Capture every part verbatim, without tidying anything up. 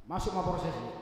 Masuk ma proses i.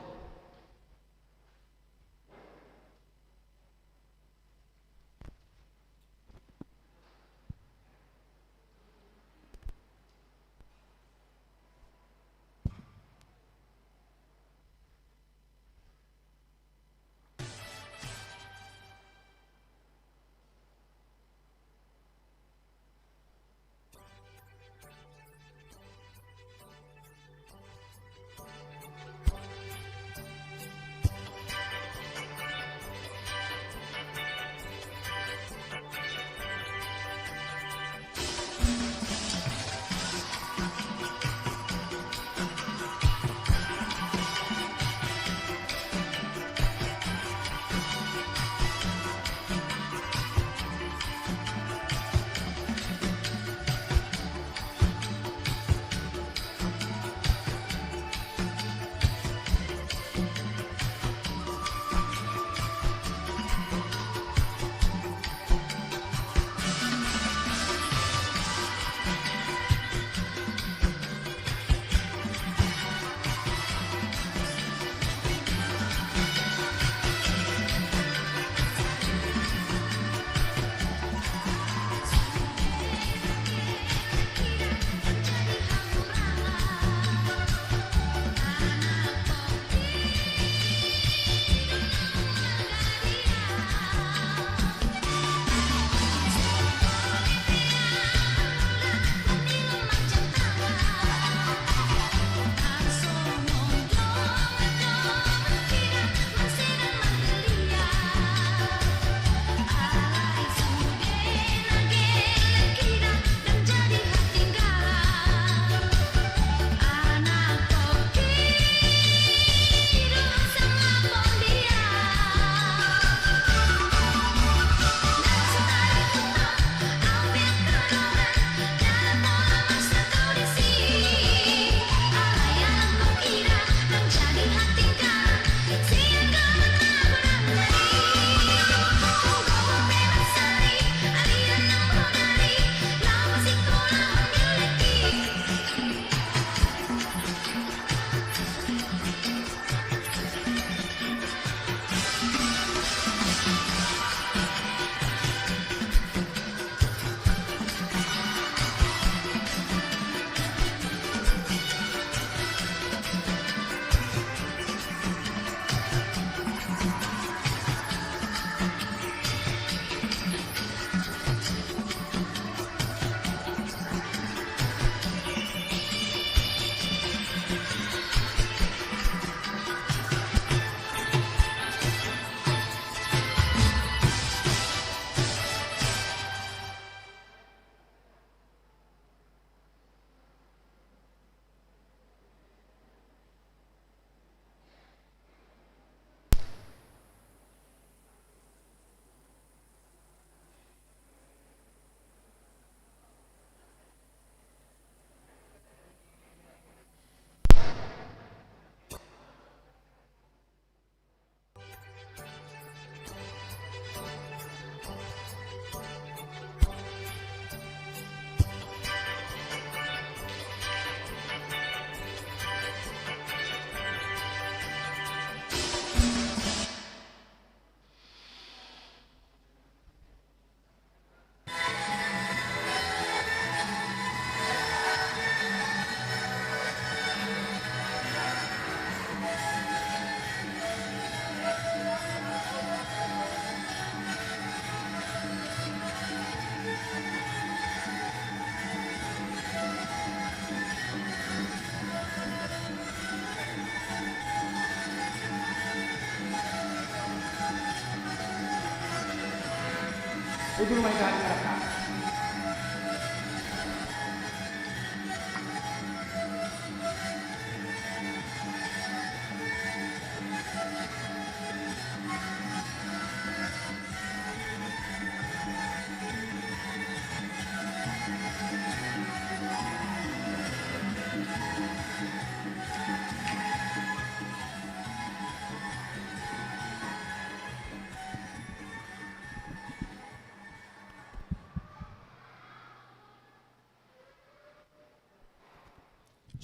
Udur ma i, Kak.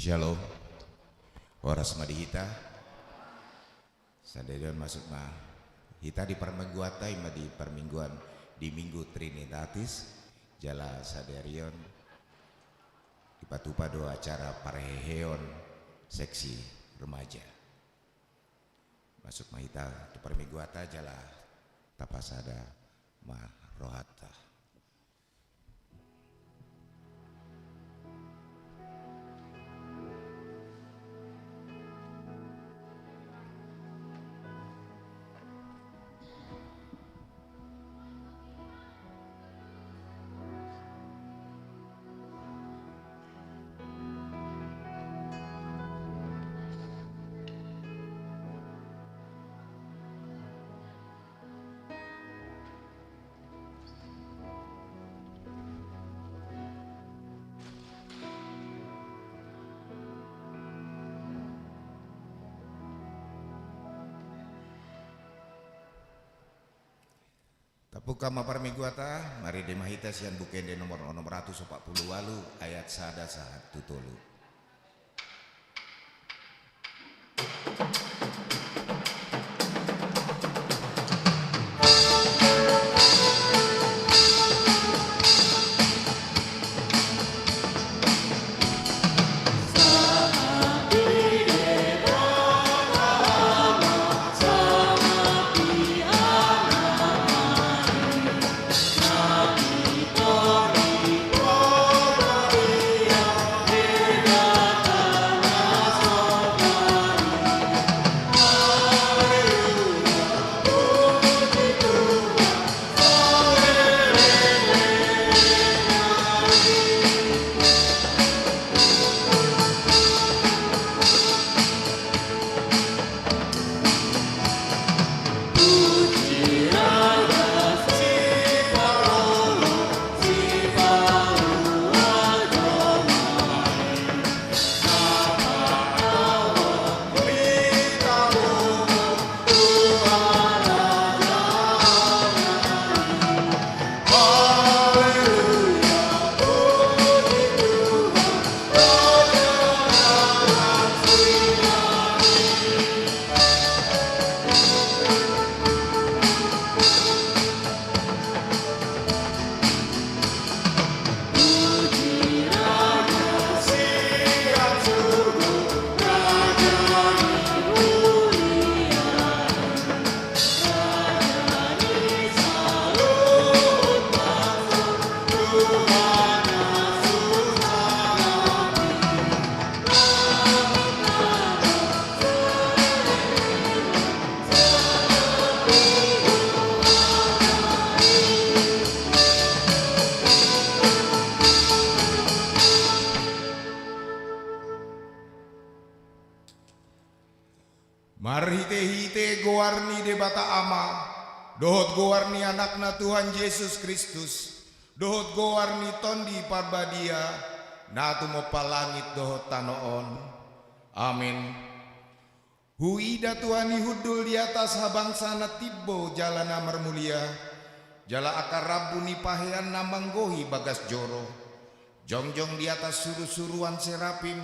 Shalom. Horas ma di hita. Sadarion masuk ma hita di parmingguanta, ima di parmingguan, di Minggu Trinitatis. Jala sadarion dipatupa do acara parheheon seksi remaja. Masuk ma hita tu parmingguanta jala tapasada ma rohanta. Tapungka ma parmingguanta, marende ma hita sian Buku Ende nomor onom ratus opat pulu ualu, ayat sada sahat tu tolu. Marhitehite goar ni Debata Ama, dohot goar ni Anakna Tuhan Jesus Kristus, dohot goar ni Tondi Parbadia, na tumompa langit dohot tano on. Amen. Huida Tuhan i hundul di atas habangsa na timbo jala na marmulia, jala angka rambu ni paheanna manggohi bagas joro. Jongjong di atas surusuruan serapim,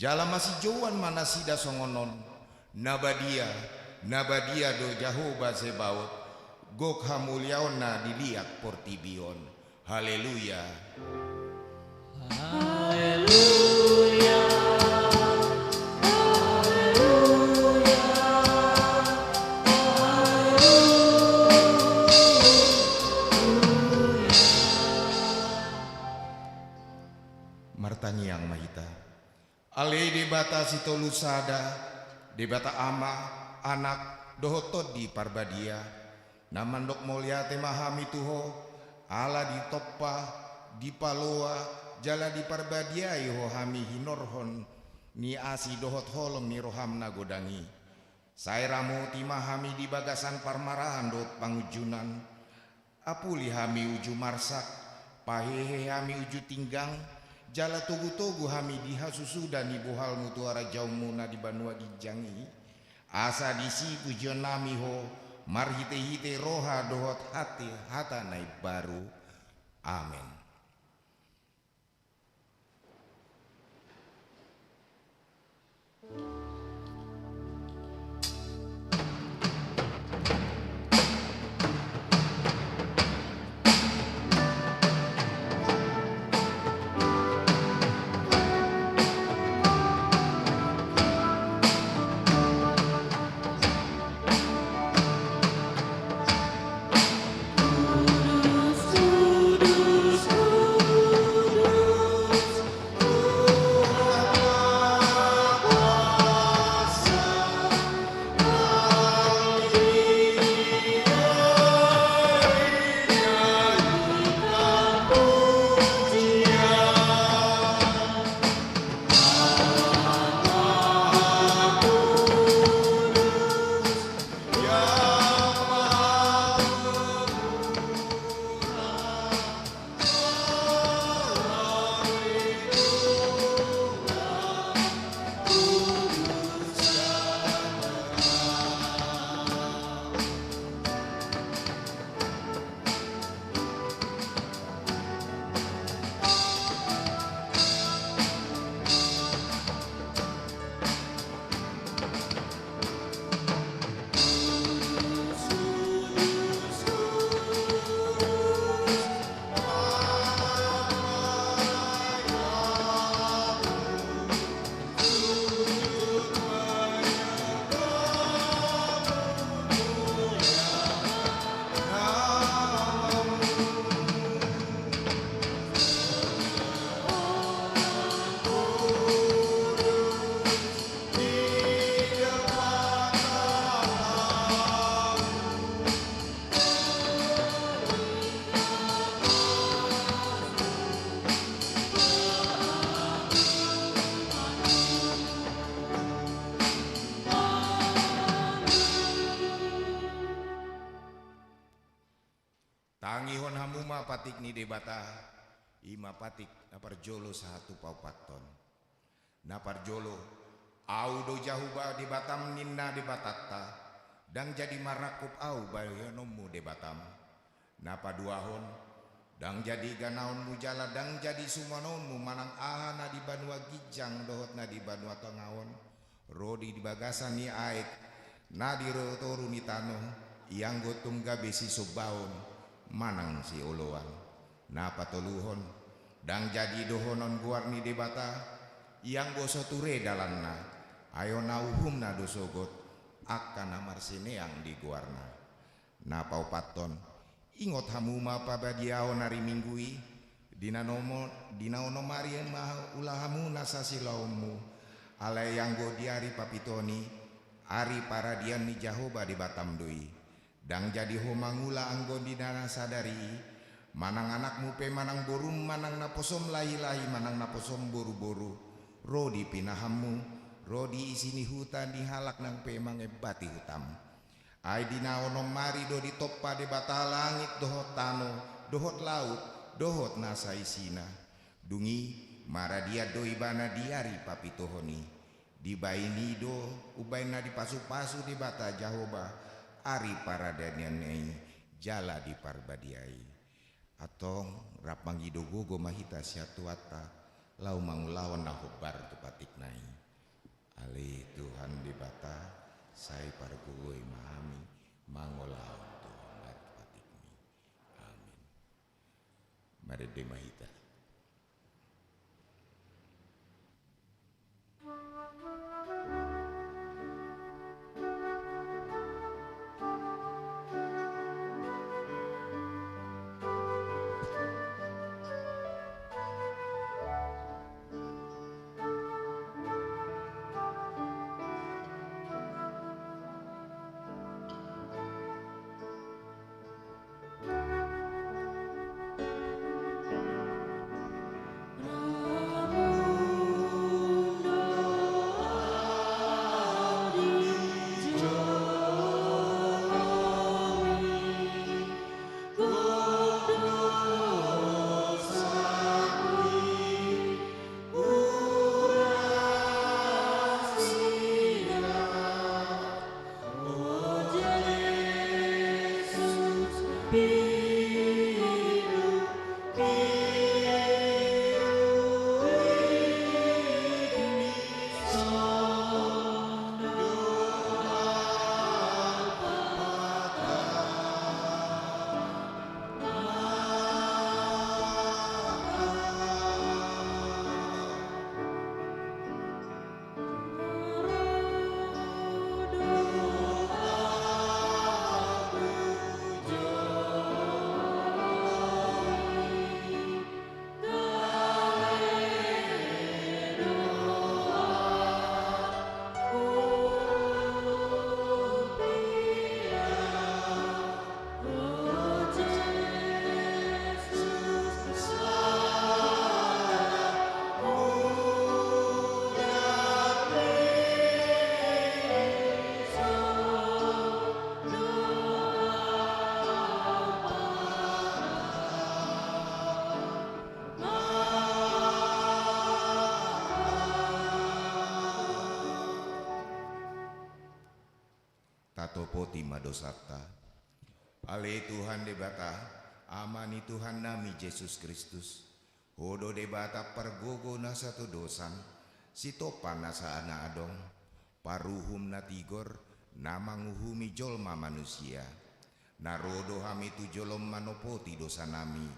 jala masijouan ma nasida songon on: Na badia, na badia do Jahowa Zebaot, gok hamuliaonna di liat portibi on. Haleluya. Haleluya. Haleluya. Haleluya. Martangiang ma hita. Ale Debata sitolu sada, Debata Ama, Anak, dohot Tondi Parbadia, na mandok mauliate ma hami tu Ho, ala ditompa, dipaloa, jala diparbadiai Ho hami hinorhon ni asi dohot holong ni roham na godang i. Sai ramoti ma hami di bagasan parmaraan dohot pangunjunan. Apuli hami uju marsak, pahehe hami uju tinggang, jala togutogu hami di hasusuda ni bohalmu tu harajaonmu na di banua ginjang i. Asa disi pujionnami Ho marhitehite roha dohot hati hata na imbaru. Amen. Tangihon hamu ma patik ni Debata, i ma patik na parjolo sahat tu paopathon. Na parjolo, Ahu do Jahowa Debatam ninna Debatanta, ndang jadi marangkup Ahu bahenonmu Debatam. Na paduahon, ndang jadi ganaonmu jala ndang jadi sumanonmu manang aha na di banua ginjang dohot na di banua tonga on, ro di bagasan ni aek na di ro-, toru ni tano, ianggo tung gabe sisombaon manang sioloan. Na patoluhon, ndang jadi dohonon goar ni Debata, ianggo so ture dalanna, ai ona uhumna do sogot angka na marsineang di goarna. Na paopathon, ingot hamu ma parbadiaon ari Minggu i, di na nomo-, di na onom ari ma ulahamu nasa siulaonmu, alai anggo di ari papiton i, ari paradian ni Jahowa Debatam do i. Ndang jadi ho mangula anggo di na sadari i, manang anakmu pe manang borum manang naposom lahi-lahi manang naposom boru-boru, ro di pinahanmu, ro di isi ni huta ni halak nang pe mangembati hutam. Ai di na onom ari do ditompa Debata langit dohot tano, dohot laut, dohot nasa isina. Dung i, maradian do ibana di ari papitohon i. Dibaen i do, umbaen na dipasu-pasu Debata Jahowa, ari paradianna i, jala diparbadiai. Antong, rap mangido gogo ma hita sian Tuhanta, laho mangulahon na hombar tu patikna i. Ale Tuhan Debata, sai pargogoi ma hami, mangulahon tu hombar tu patikmi. Amin. Marende ma hita. Tatopoti ma dosanta. Ale Tuhan Debata, Ama ni Tuhannami Jesus Kristus, Ho do Debata pargogo na satodosan, sitompa nasa na adong, paruhum na tigor, na manguhumi jolma manusia. Na ro do hami tu jolom manopoti dosanami,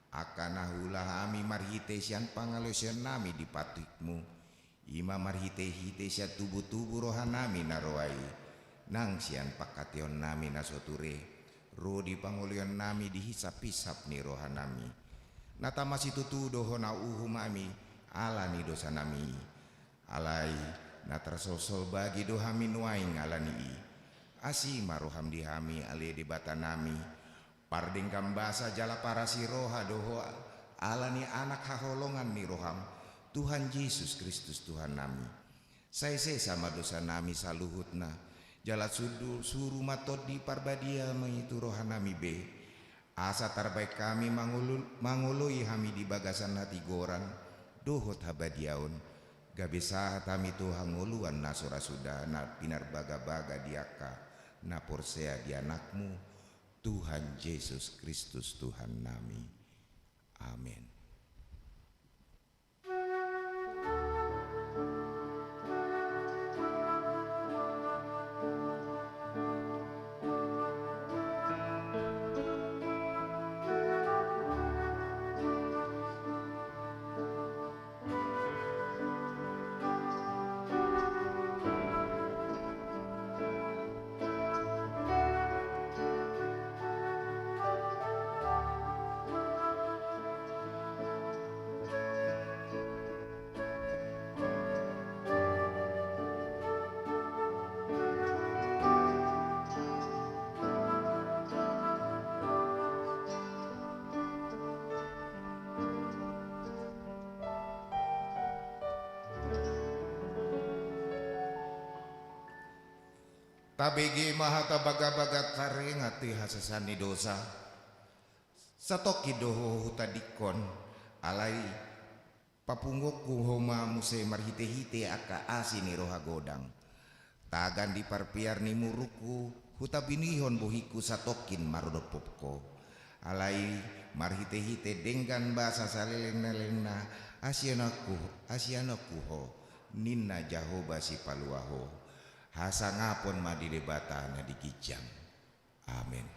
angka na huula hami marhite sian pangaleosionnami di patikmu, i ma marhite-hite sian tubu-tubu rohanami na roa i, nang sian pangkataionnami na so ture, ro di pangolaionnami di hisap-hisap ni rohanami. Na tama situtu do hona uhumami ala ni dosanami i. Alai, na tarsolsol bagi do hami nuaeng ala ni i. Asi ma roham di hami, ale Debatanami, pardenggan basa jala parasi roha do ho ala ni Anak haholongan ni roham, Tuhan Jesus Kristus Tuhannami. Sai sesa ma dosanami saluhutna, jala sudu-, suru ma Tondi Parbadiami tu rohanami be, asa tarbaen hami mangolu-, mangoloi hami di bagasan hatigoran dohot habadiaon, gabe sahat hami tu hangoluan na so ra suda na pinarbagabaga di angka na porsea di Anakmu, Tuhan Jesus Kristus Tuhannami. Amen. Tabege ma hata bagabaga taringot tu hasesaan ni dosa. Satongkin do ho hutadingkon, alai papunguonku ho ma muse marhitehite angka asi ni roha godang. Tagan di parpear ni murukku, hutabuhon bohingku satongkin mardophop ho. Alai marhitehite denggan basa saleleng na lelengna, "Hasianonku, hasianonku ho," ninna Jahowa Sipalua ho. Hasangapon ma di Debata na di ginjang. Amen.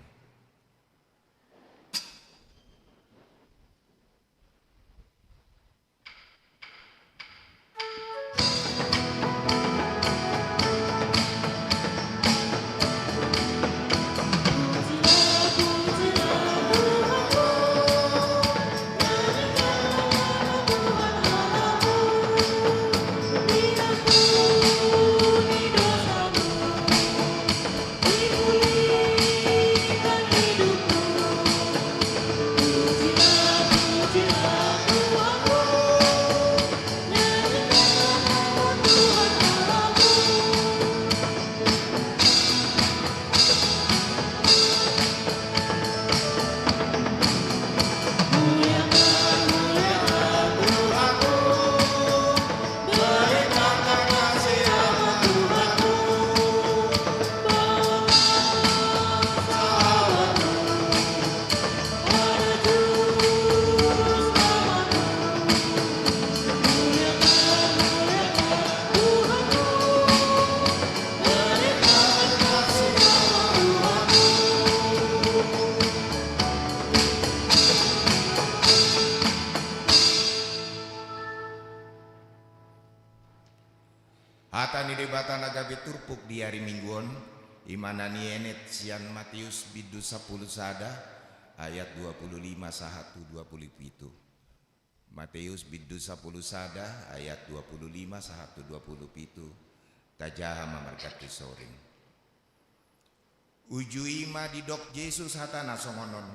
Hata ni Debata na gabe turpuk di ari Minggu on, i ma na nienet sian Mateus bindu sampulu sada ayat dua pulu lima sahat tu dua pulu pitu. Mateus bindu sampulu sada ayat dua pulu lima sahat tu dua pulu pitu. Tajaha ma marganti soring. Uju i ma didok Jesus hatana songon on: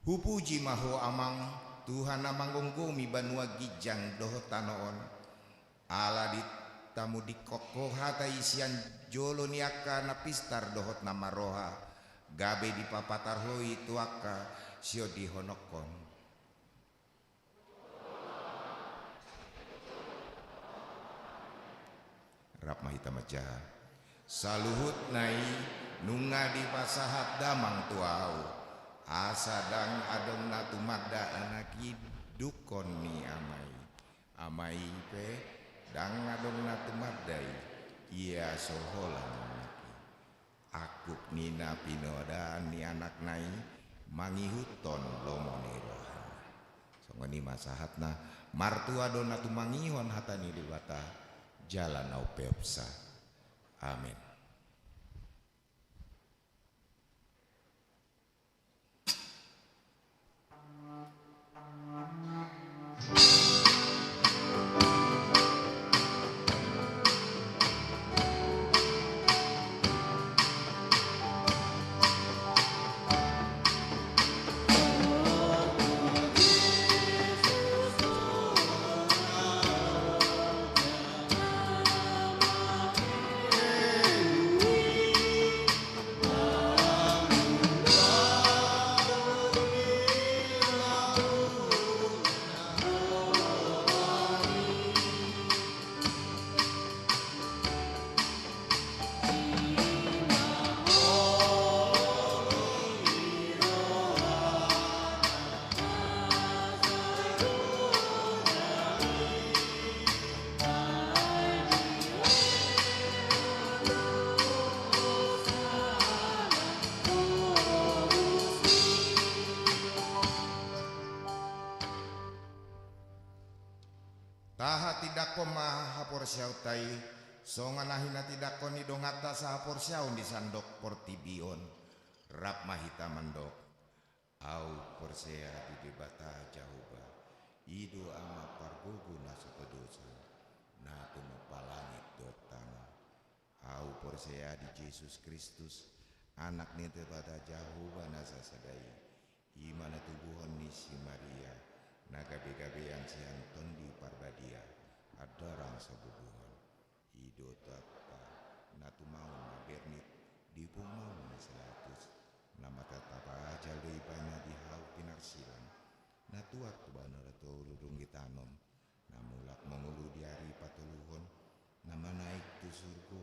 Hupuji ma Ho Amang, Tuhan na manggomgomi banua ginjang dohot tano on. Ala ditamudingkon Ho hata i sian jolo ni angka na pistar dohot na marroha, gabe dipapatar Ho i tu angka siondihononhon. Rap ma hita manjaha. Saluhutna i nunga dipasahat Damang tu ahu, asa ndang adong na tumanda Anak i, dungkon ni Ama i. Ama i pe ndang adong na tumanda i, ia so holan Anak i. Angkup ni na pinoadaan ni Anakna i mangihuthon lomo ni rohana. Songon i ma sahatna, martua do na tumangihon hata ni Debata jala na umpeopsa. Amen. Tindanghon ma haporseaonta i, songon na hinatindanghon ni donganta sahaporseaon di sandok portibi on. Rap ma hita mandok: Ahu porsea di Debata Jahowa, i do Ama pargogo na so podosan, na tumompa langit dohot tano. Ahu porsea di Jesus Kristus, Anak ni Debata Jahowa na sasada i, i ma na tubuhon ni si Maria, na gabegabean sian Tondi Parbadia, andaran so bubuhon. I do Tuhanta, na tumaon na bernit di punguan ni si Pilatus, na martamba ajal do Ibana di hau pinarsilang, na tuat tu banua na tolu dung ditanom, na mulak mangolu di ari patoluhon, na manaek tu surgo,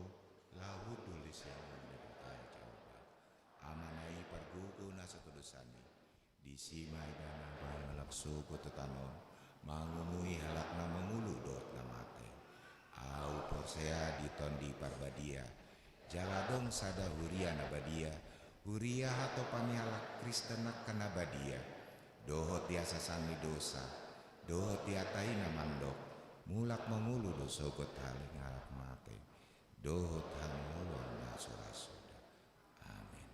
laho hundul di siamun ni Debata Jahowa, Amana i pargogo na so podosan i. Disi ma Ibana bahen halak sogot tu tano on, mangumui halak na mangolu dohot na mate. Ahu porsea di Tondi Parbadia, jala adong sada huria na badia, huria hatopan ni halak Kristen angka na badia, dohot di hasasahan ni dosa, dohot di hata i na mandok: Mulak mangolu do sogot haling halak mate, dohot hangoluan na so ra suda. Amen.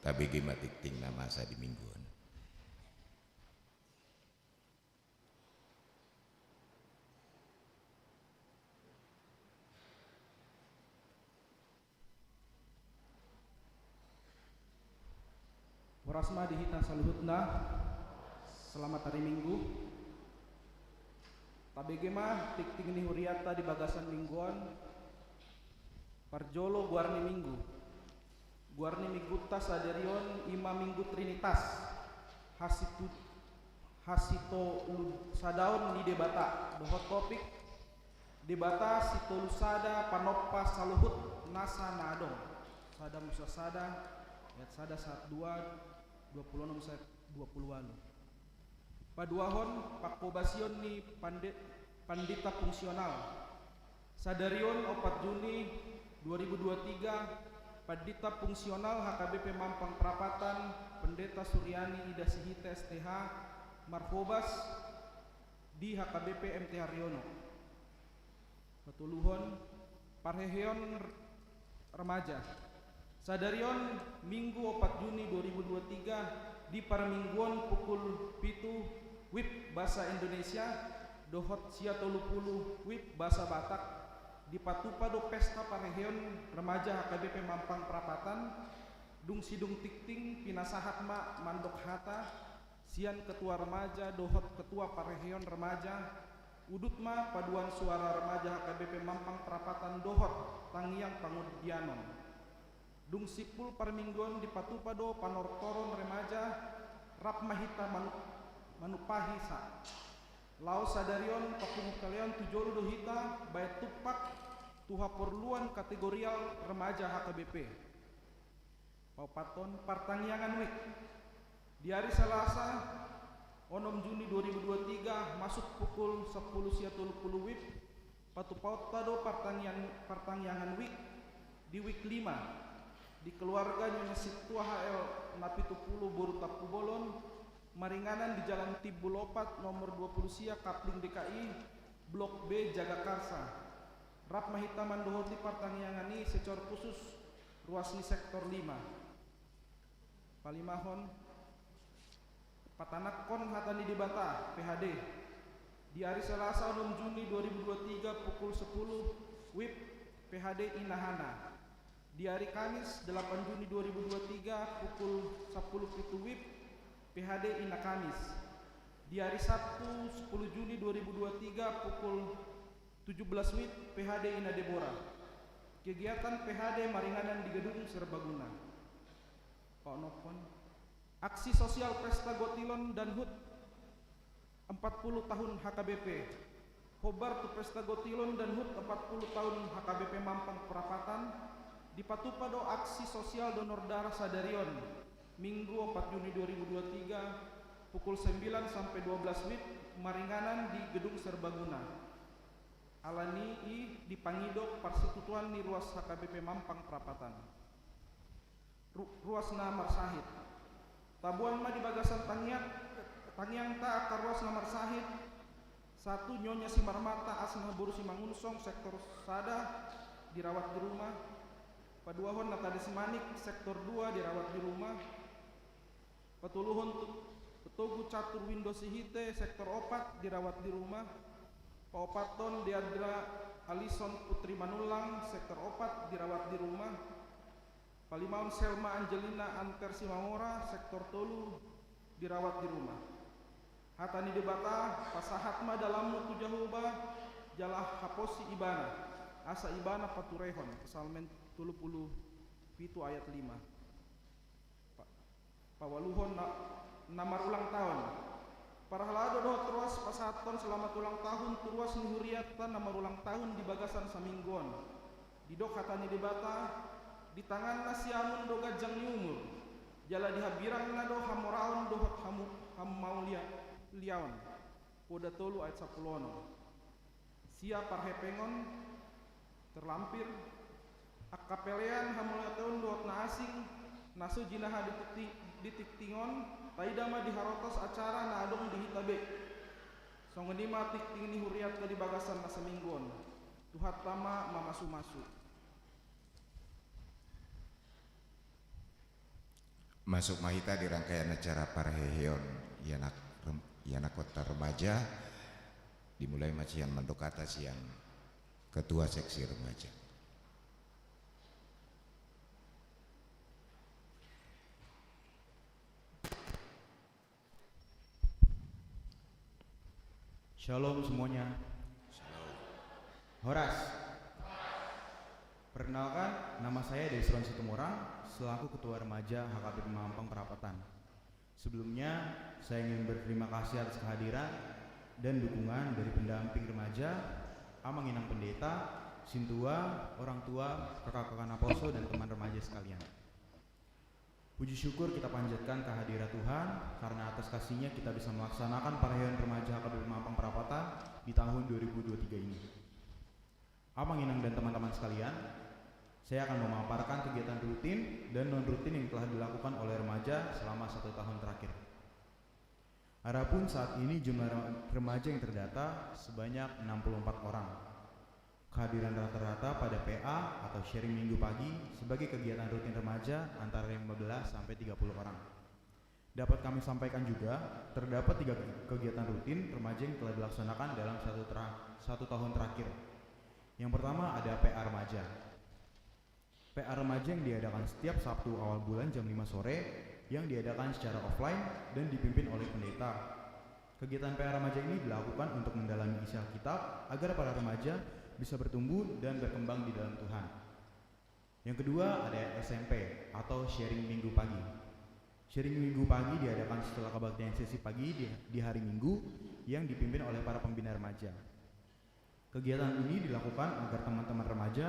Tabege ma tingting na masa di Minggu on. Horas ma di hita saluhutna. Selamat hari Minggu. Tabege ma tingting ni hurianta di bagasan Minggu on. Parjolo, goar ni Minggu. Goar ni Minggunta sadari on i ma Minggu Trinitas. Hasitu-, hasitolusadaon ni Debata, dohot topik: Debata sitolusada panompa saluhut nasa na adong. Sada Musa sada, ayat sada sahat dua, dua pulu onom sahat dua pulu ualu. Paduahon, pangkobasion ni pande-, pandita fungsional. Sadari on, opat Juni dua ribu dua tiga, pandita fungsional H K B P Mampang Prapatan, Pendeta Suryani Ida Sihite S T H, marhobas di H K B P M T Haryono. Patoluhon, parheheon r-, remaja. Sadari on, Minggu, opat Juni dua ribu dua tiga, di parmingguon pukul pitu WIB bahasa Indonesia dohot sia tolu pulu WIB bahasa Batak, dipatupa do pesta parheheon remaja H K B P Mampang Prapatan. Dung sidung tingting, pinasahat ma mandok hata sian ketua remaja dohot ketua parheheon remaja. Udut ma paduan suara remaja H K B P Mampang Prapatan dohot tangiang pangundianon. Dung simpul parmingguon, dipatupa do panortoron remaja. Rap ma hita manu-, manumpahi sa. Laos sadari on papungu haleon tu jolo do hita baen tumpak tu haporluan kategorial remaja H K B P. Paopathon, partangiangan WIB. Di ari Salasa, onom Juni dua ribu dua tiga, masuk pukul sampulu sia tolu pulu WIB, patupaonta do partangiang-, partangiangan WIB di WIB lima, di keluarga Nyonya Sintua H L Napitupulu, boru Tampubolon, maringanan di Jalan Timbul opat, nomor dua pulu sia, Kapling D K I, Blok B, Jagakarsa. Rap ma hita mandohoti partangiangan i secara khusus ruas ni sektor lima. Palimahon, patanakhon hata ni Debata, P H D. Di ari Salasa, onom Juni dua ribu dua tiga, pukul sampulu WIB, P H D Ina Hana. Di ari Kamis, delapan Juni dua ribu dua tiga, pukul sampulu pitu WIB, P H D Ina Kamis. Di ari Sabtu, sepuluh Juni dua ribu dua tiga, pukul tujuh belas WIB, P H D Ina Debora. Kegiatan P H D maringanan di Gedung Serbaguna. Paonomhon, aksi sosial Pesta Gotilon dan HUT empat puluh tahun H K B P. Hombar tu Pesta Gotilon dan HUT empat puluh tahun H K B P Mampang Prapatan, dipatupa do aksi sosial donor darah sadari on, Minggu, opat Juni dua ribu dua tiga, pukul sembilan sampai dua belas WIB, maringanan di Gedung Serbaguna. Alani i dipangidok parsitutuan ni ruas H K B P Mampang Prapatan. Ru-, ruas na marsahit. Taboan ma di bagasan tangiang, tangiangta angka ruas na marsahit, Satu, Nyonya Simarmata Asnaboru Simangunsong, sektor sada, dirawat di rumah. Paduahon, Natades Manik, sektor dua, dirawat di rumah. Patoluhon, Tu-, Togu Catur Windo Sihite, sektor opat, dirawat di rumah. Paopathon, Deandra Alison Putri Manullang, sektor opat, dirawat di rumah. Palimahon, Selma Angelina Anter Simamora, sektor tolu, dirawat di rumah. Hata ni Debata, pasahat ma dalanmu tu Jahowa, jala haposi Ibana, asa Ibana paturehon. Psalmen tolu pulu pitu ayat lima. Pa-, paualuhon, na, na marulang tahun. Parhalado dohot ruas pasahathon selamat ulang tahun tu ruas ni hurianta na marulang tahun di bagasan saminggu on. Didok hata ni Debata, di tanganna siamun do ganjang ni umur, jala di hambirangna do hamoraon dohot hamu-, hamaulia-, liaon. Poda tolu ayat sampulu onom. Sia parhepengon, terlampir, angka pelean, hamauliateon dohot na asing, na so jinaha di tikti-, di tingting on, taida ma di harotas acara na adong di hita be. Songon i ma tingting ni hurianta di bagasan na saminggu on. Tuhanta ma mamasumasu. Masuk ma hita di rangkaian acara parheheon i anak rem-, i anak kota remaja, dimulai ma sian mandok hata sian ketua seksi remaja. Shalom semuanya. Shalom. Horas. Perkenalkan, nama saya Desron Situmorang, selaku Ketua Remaja H K B P Mampang Perapatan. Sebelumnya, saya ingin berterima kasih atas kehadiran dan dukungan dari pendamping remaja, Amang Inang Pendeta, Sintua, orang tua, kakak-kakak naposo, dan teman remaja sekalian. Puji syukur kita panjatkan kehadirat Tuhan, karena atas kasih-Nya kita bisa melaksanakan parheheon remaja H K B P Mampang Perapatan di tahun dua ribu dua puluh tiga ini. Amang Inang dan teman-teman sekalian, saya akan memaparkan kegiatan rutin dan non-rutin yang telah dilakukan oleh remaja selama satu tahun terakhir. Adapun saat ini jumlah re-, remaja yang terdata sebanyak enam puluh empat orang. Kehadiran rata-rata pada P A atau sharing minggu pagi sebagai kegiatan rutin remaja antara lima belas sampai tiga puluh orang. Dapat kami sampaikan juga, terdapat tiga kegiatan rutin remaja yang telah dilaksanakan dalam satu tera-, satu tahun terakhir. Yang pertama ada P A Remaja. P A Remaja yang diadakan setiap Sabtu awal bulan jam lima sore, yang diadakan secara offline dan dipimpin oleh pendeta. Kegiatan P A Remaja ini dilakukan untuk mendalami isi Alkitab agar para remaja bisa bertumbuh dan berkembang di dalam Tuhan. Yang kedua, ada S M P atau sharing minggu pagi. Sharing minggu pagi diadakan setelah kebaktian sesi pagi di, di hari Minggu yang dipimpin oleh para pembina remaja. Kegiatan ini dilakukan agar teman-teman remaja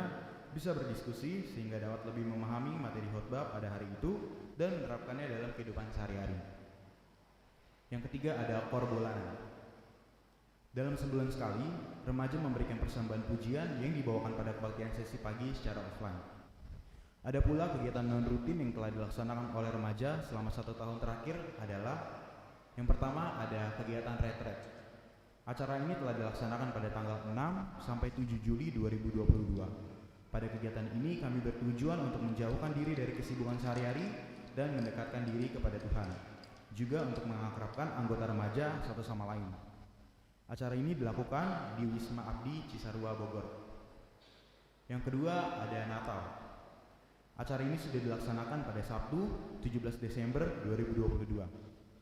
bisa berdiskusi sehingga dapat lebih memahami materi khotbah pada hari itu dan menerapkannya dalam kehidupan sehari-hari. Yang ketiga, ada koor bulanan. Dalam sebulan sekali, remaja memberikan persembahan pujian yang dibawakan pada kebaktian sesi pagi secara offline. Ada pula kegiatan non-rutin yang telah dilaksanakan oleh remaja selama satu tahun terakhir adalah, yang pertama, ada kegiatan retret. Acara ini telah dilaksanakan pada tanggal enam sampai tujuh Juli dua ribu dua puluh dua. Pada kegiatan ini, kami bertujuan untuk menjauhkan diri dari kesibukan sehari-hari dan mendekatkan diri kepada Tuhan, juga untuk mengakrabkan anggota remaja satu sama lain. Acara ini dilakukan di Wisma Abdi Cisarua, Bogor. Yang kedua, ada Natal. Acara ini sudah dilaksanakan pada Sabtu, tujuh belas Desember dua ribu dua puluh dua.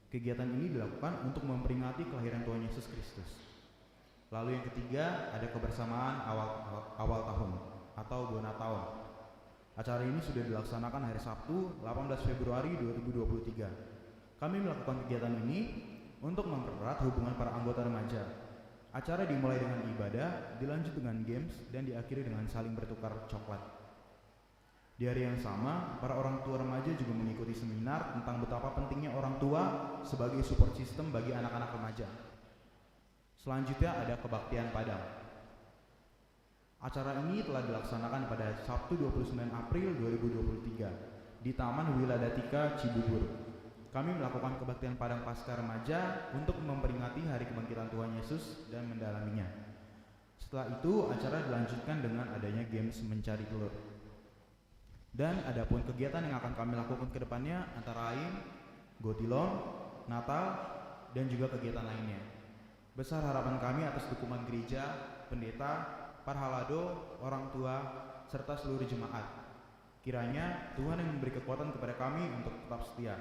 Kegiatan ini dilakukan untuk memperingati kelahiran Tuhan Yesus Kristus. Lalu yang ketiga, ada kebersamaan awal, awal tahun atau bona taon. Acara ini sudah dilaksanakan hari Sabtu, delapan belas Februari dua ribu dua puluh tiga. Kami melakukan kegiatan ini untuk mempererat hubungan para anggota remaja. Acara dimulai dengan ibadah, dilanjut dengan games, dan diakhiri dengan saling bertukar coklat. Di hari yang sama, para orang tua remaja juga mengikuti seminar tentang betapa pentingnya orang tua sebagai support system bagi anak-anak remaja. Selanjutnya ada kebaktian Padang. Acara ini telah dilaksanakan pada Sabtu, dua puluh sembilan April dua ribu dua puluh tiga, di Taman Wiladatika Cibubur. Kami melakukan kebaktian Padang Paskah Remaja untuk memperingati Hari Kebangkitan Tuhan Yesus dan mendalaminya. Setelah itu, acara dilanjutkan dengan adanya games mencari telur. Dan adapun kegiatan yang akan kami lakukan ke depannya antara lain Gotilon, Natal, dan juga kegiatan lainnya. Besar harapan kami atas dukungan gereja, pendeta, parhalado, orang tua, serta seluruh jemaat. Kiranya Tuhan yang memberi kekuatan kepada kami untuk tetap setia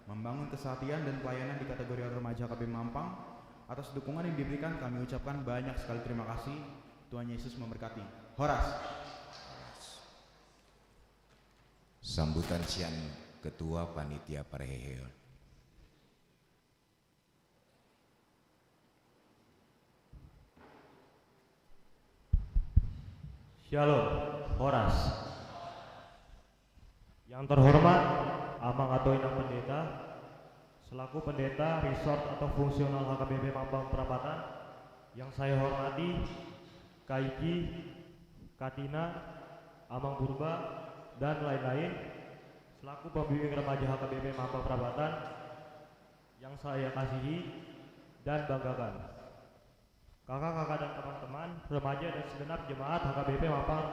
membangun kesehatian dan pelayanan di kategori remaja H K B P Mampang. Atas dukungan yang diberikan, kami ucapkan banyak sekali terima kasih. Tuhan Yesus memberkati. Horas. Sambutan sian Ketua Panitia Parheheon. Syalom, horas. Yang terhormat Amang atau Inang Pendeta, selaku Pendeta Resort atau Fungsional H K B P Mampang Prapatan, yang saya hormati Kaiki, Katina, Amang Purba, dan lain-lain, selaku pembimbing remaja H K B P Mampang Prapatan, yang saya kasihi dan banggakan. Kakak-kakak dan teman-teman, remaja dan segenap jemaat H K B P Mampang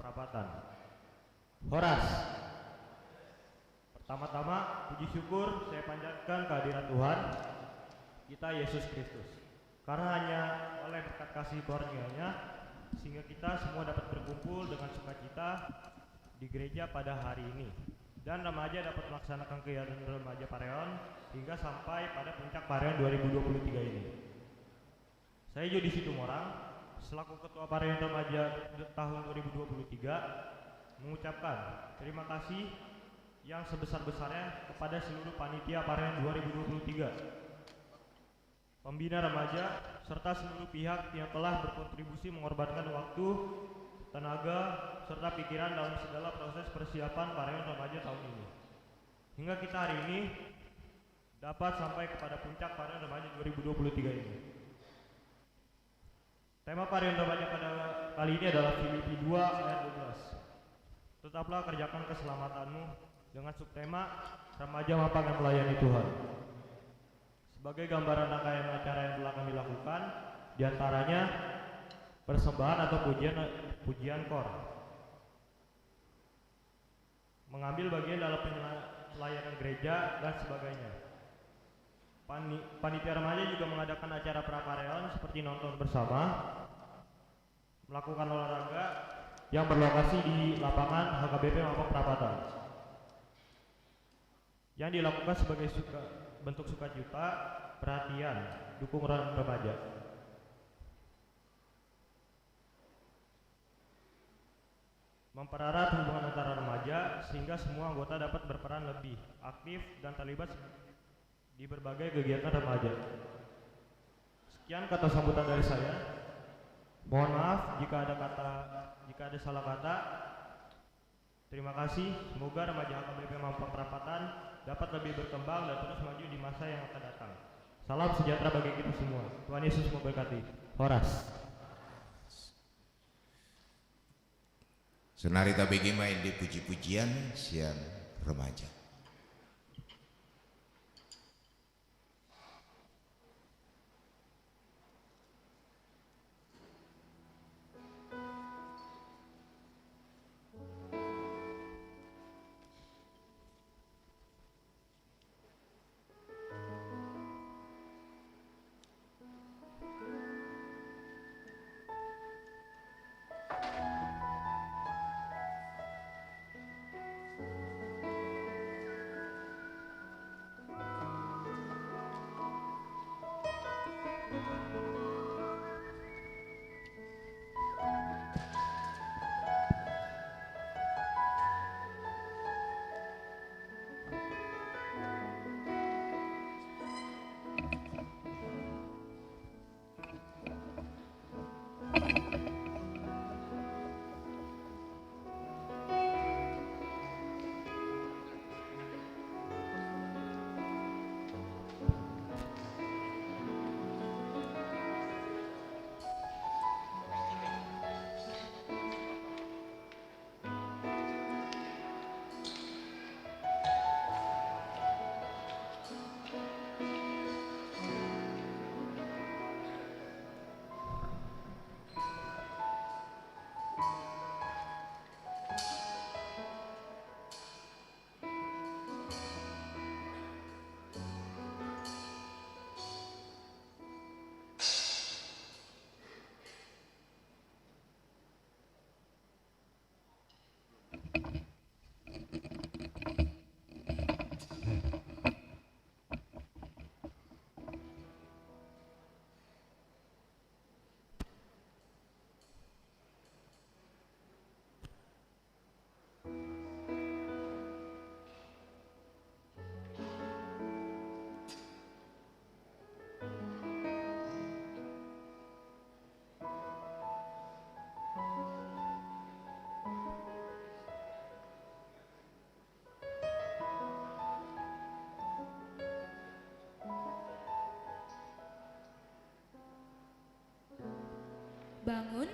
Prapatan. Horas. Pertama-tama, puji syukur saya panjatkan kehadirat Tuhan kita Yesus Kristus. Karena hanya oleh berkat kasih karunia-Nya, sehingga kita semua dapat berkumpul dengan sukacita di gereja pada hari ini. Dan remaja dapat melaksanakan kegiatan remaja Pareon hingga sampai pada puncak Pareon dua ribu dua puluh tiga ini. Saya Jody Situmorang, selaku Ketua Pareon Remaja tahun dua ribu dua puluh tiga, mengucapkan terima kasih yang sebesar-besarnya kepada seluruh panitia Pareon dua ribu dua puluh tiga, pembina remaja, serta seluruh pihak yang telah berkontribusi mengorbankan waktu, tenaga, serta pikiran dalam segala proses persiapan Pareon Remaja tahun ini. Hingga kita hari ini dapat sampai kepada puncak Pareon Remaja dua ribu dua puluh tiga ini. Tema Pareon Remaja pada kali ini adalah Filipi dua ayat dua belas. Tetaplah kerjakan keselamatanmu dengan subtema Remaja Mampang yang melayani Tuhan. Sebagai gambaran rangkaian acara yang telah kami lakukan, diantaranya persembahan atau pujian, pujian kor. Mengambil bagian dalam penyela-, pelayanan gereja, dan sebagainya. Pani-, panitia remaja juga mengadakan acara prapareon seperti nonton bersama, melakukan olahraga yang berlokasi di lapangan H K B P Mampang Prapatan, yang dilakukan sebagai suka-, bentuk sukacita, perhatian, dukungan remaja. Mempererat hubungan antara remaja sehingga semua anggota dapat berperan lebih aktif dan terlibat di berbagai kegiatan remaja. Sekian kata sambutan dari saya. Mohon maaf jika ada kata, jika ada salah kata. Terima kasih. Semoga remaja H K B P Mampang Prapatan dapat lebih berkembang dan terus maju di masa yang akan datang. Salam sejahtera bagi kita semua. Tuhan Yesus memberkati. Horas. Saonari tabege ma ende puji-pujian sian remaja. Bangun,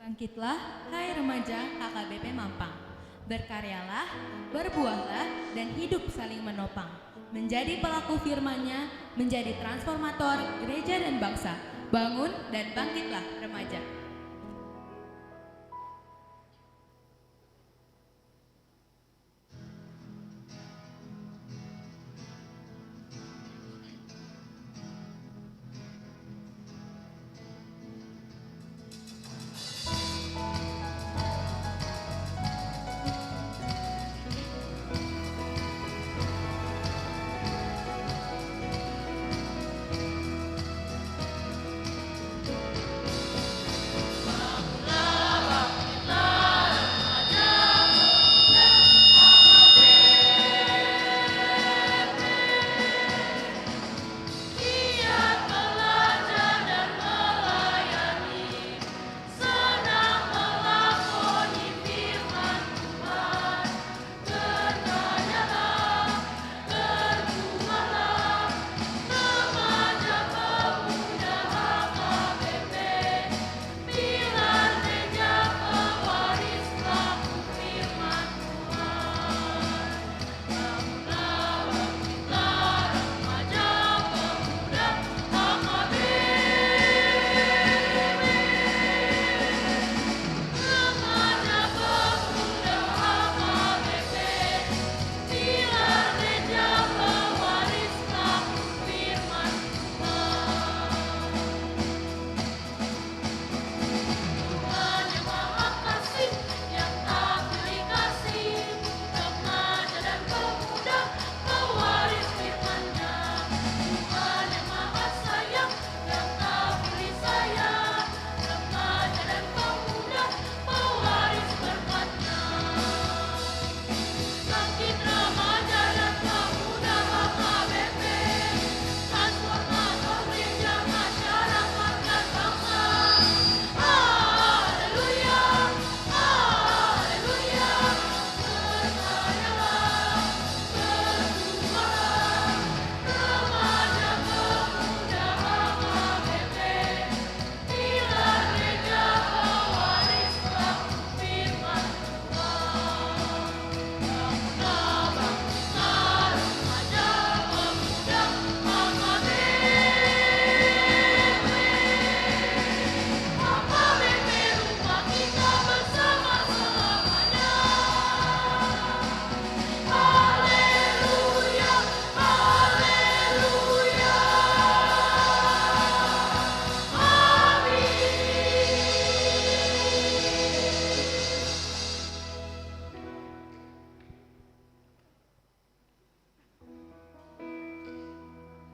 bangkitlah, hai remaja H K B P Mampang. Berkaryalah, berbuahlah, dan hidup saling menopang. Menjadi pelaku firman-Nya, menjadi transformator gereja dan bangsa. Bangun dan bangkitlah, remaja.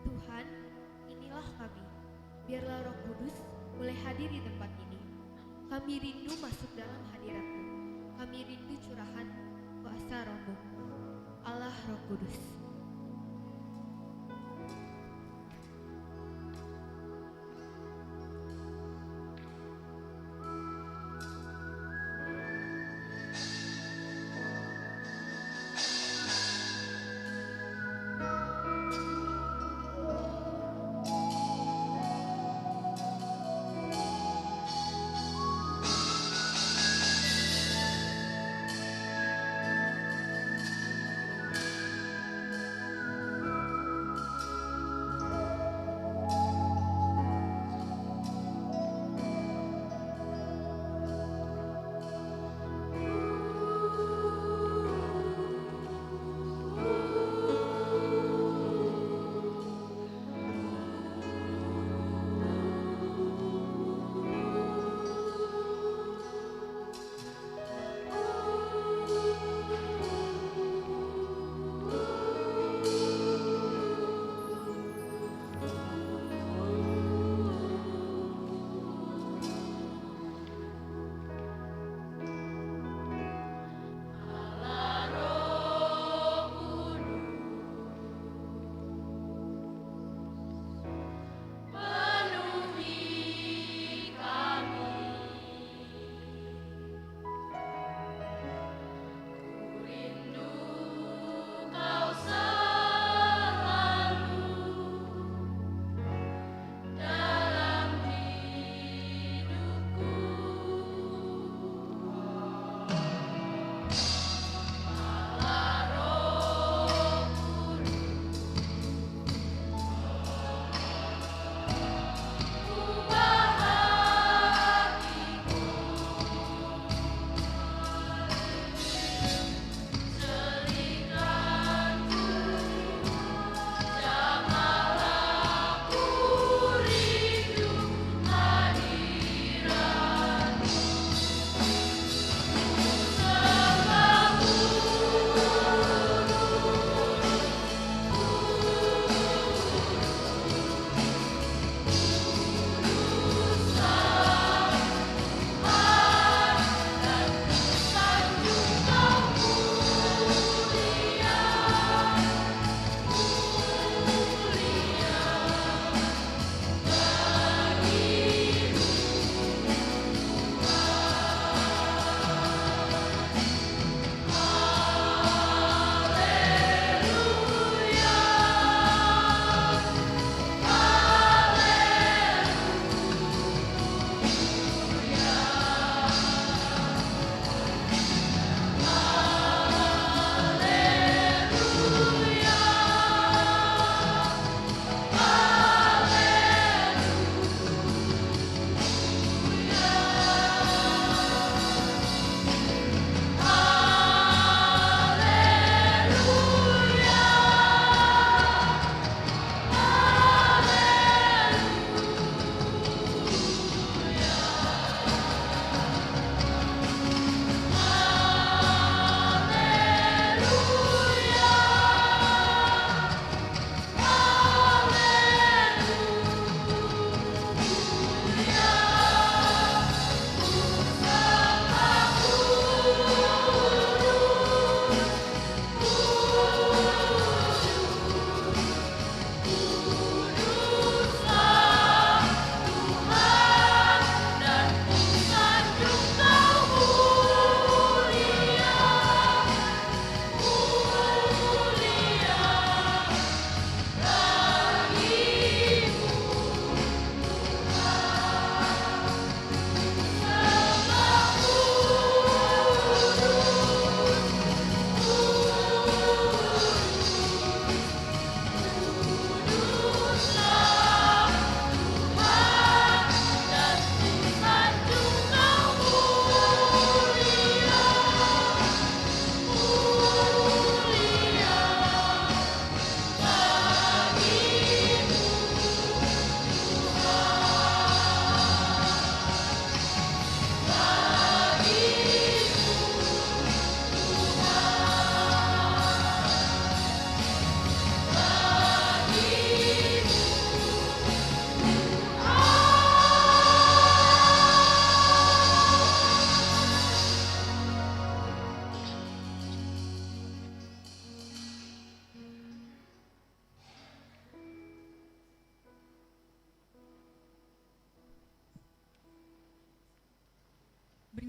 Tuhan, inilah kami. Biarlah Roh Kudus mulai hadir di tempat ini. Kami rindu masuk dalam hadirat-Mu. Kami rindu curahan kuasa Roh-Mu. Allah Roh Kudus.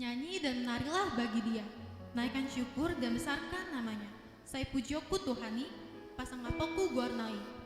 Bernyanyi dan menarilah bagi Dia. Naikkan syukur dan besarkan nama-Nya. Sai pujionku Tuhan i, pasangaponku goar-Na i.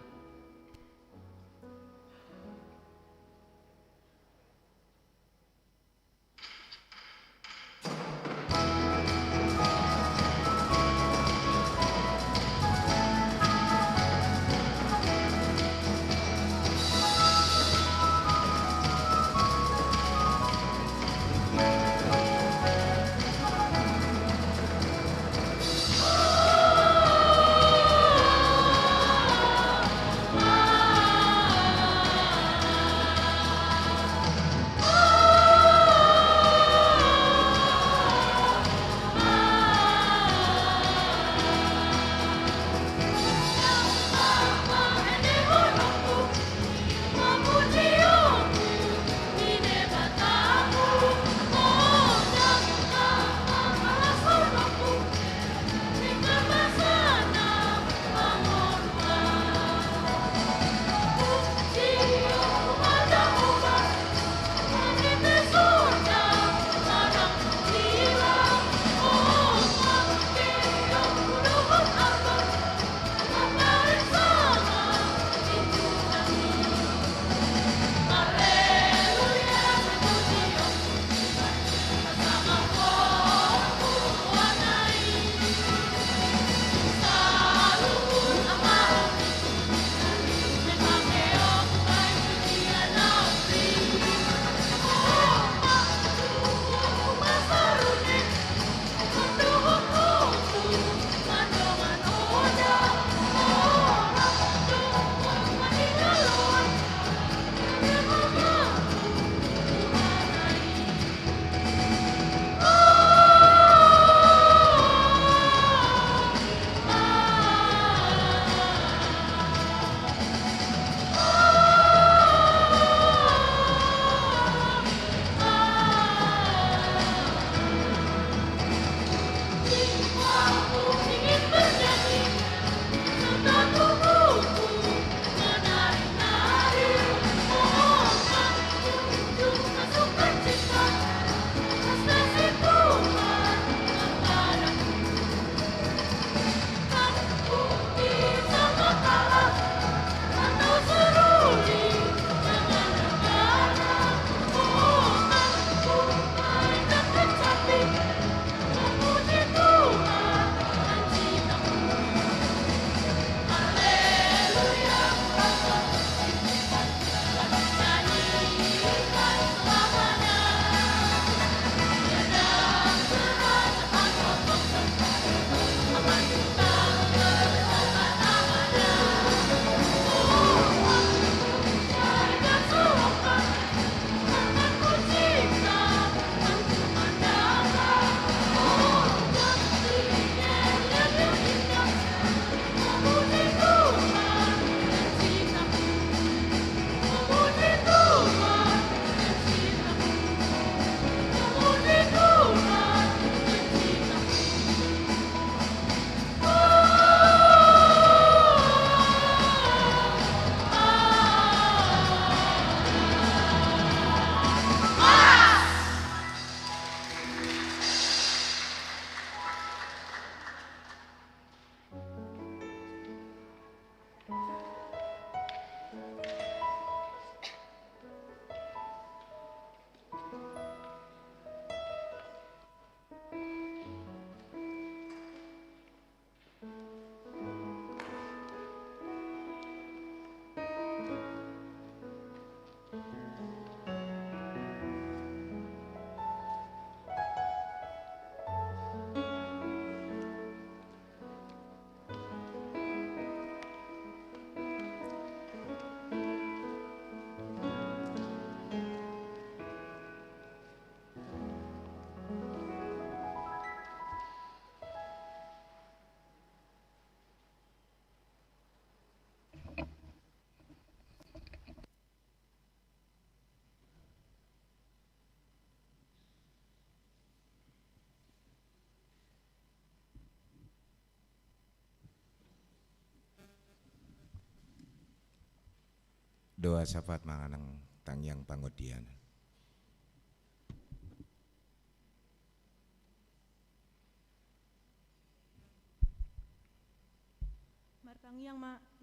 Doa sapat manang tangiang pangondian.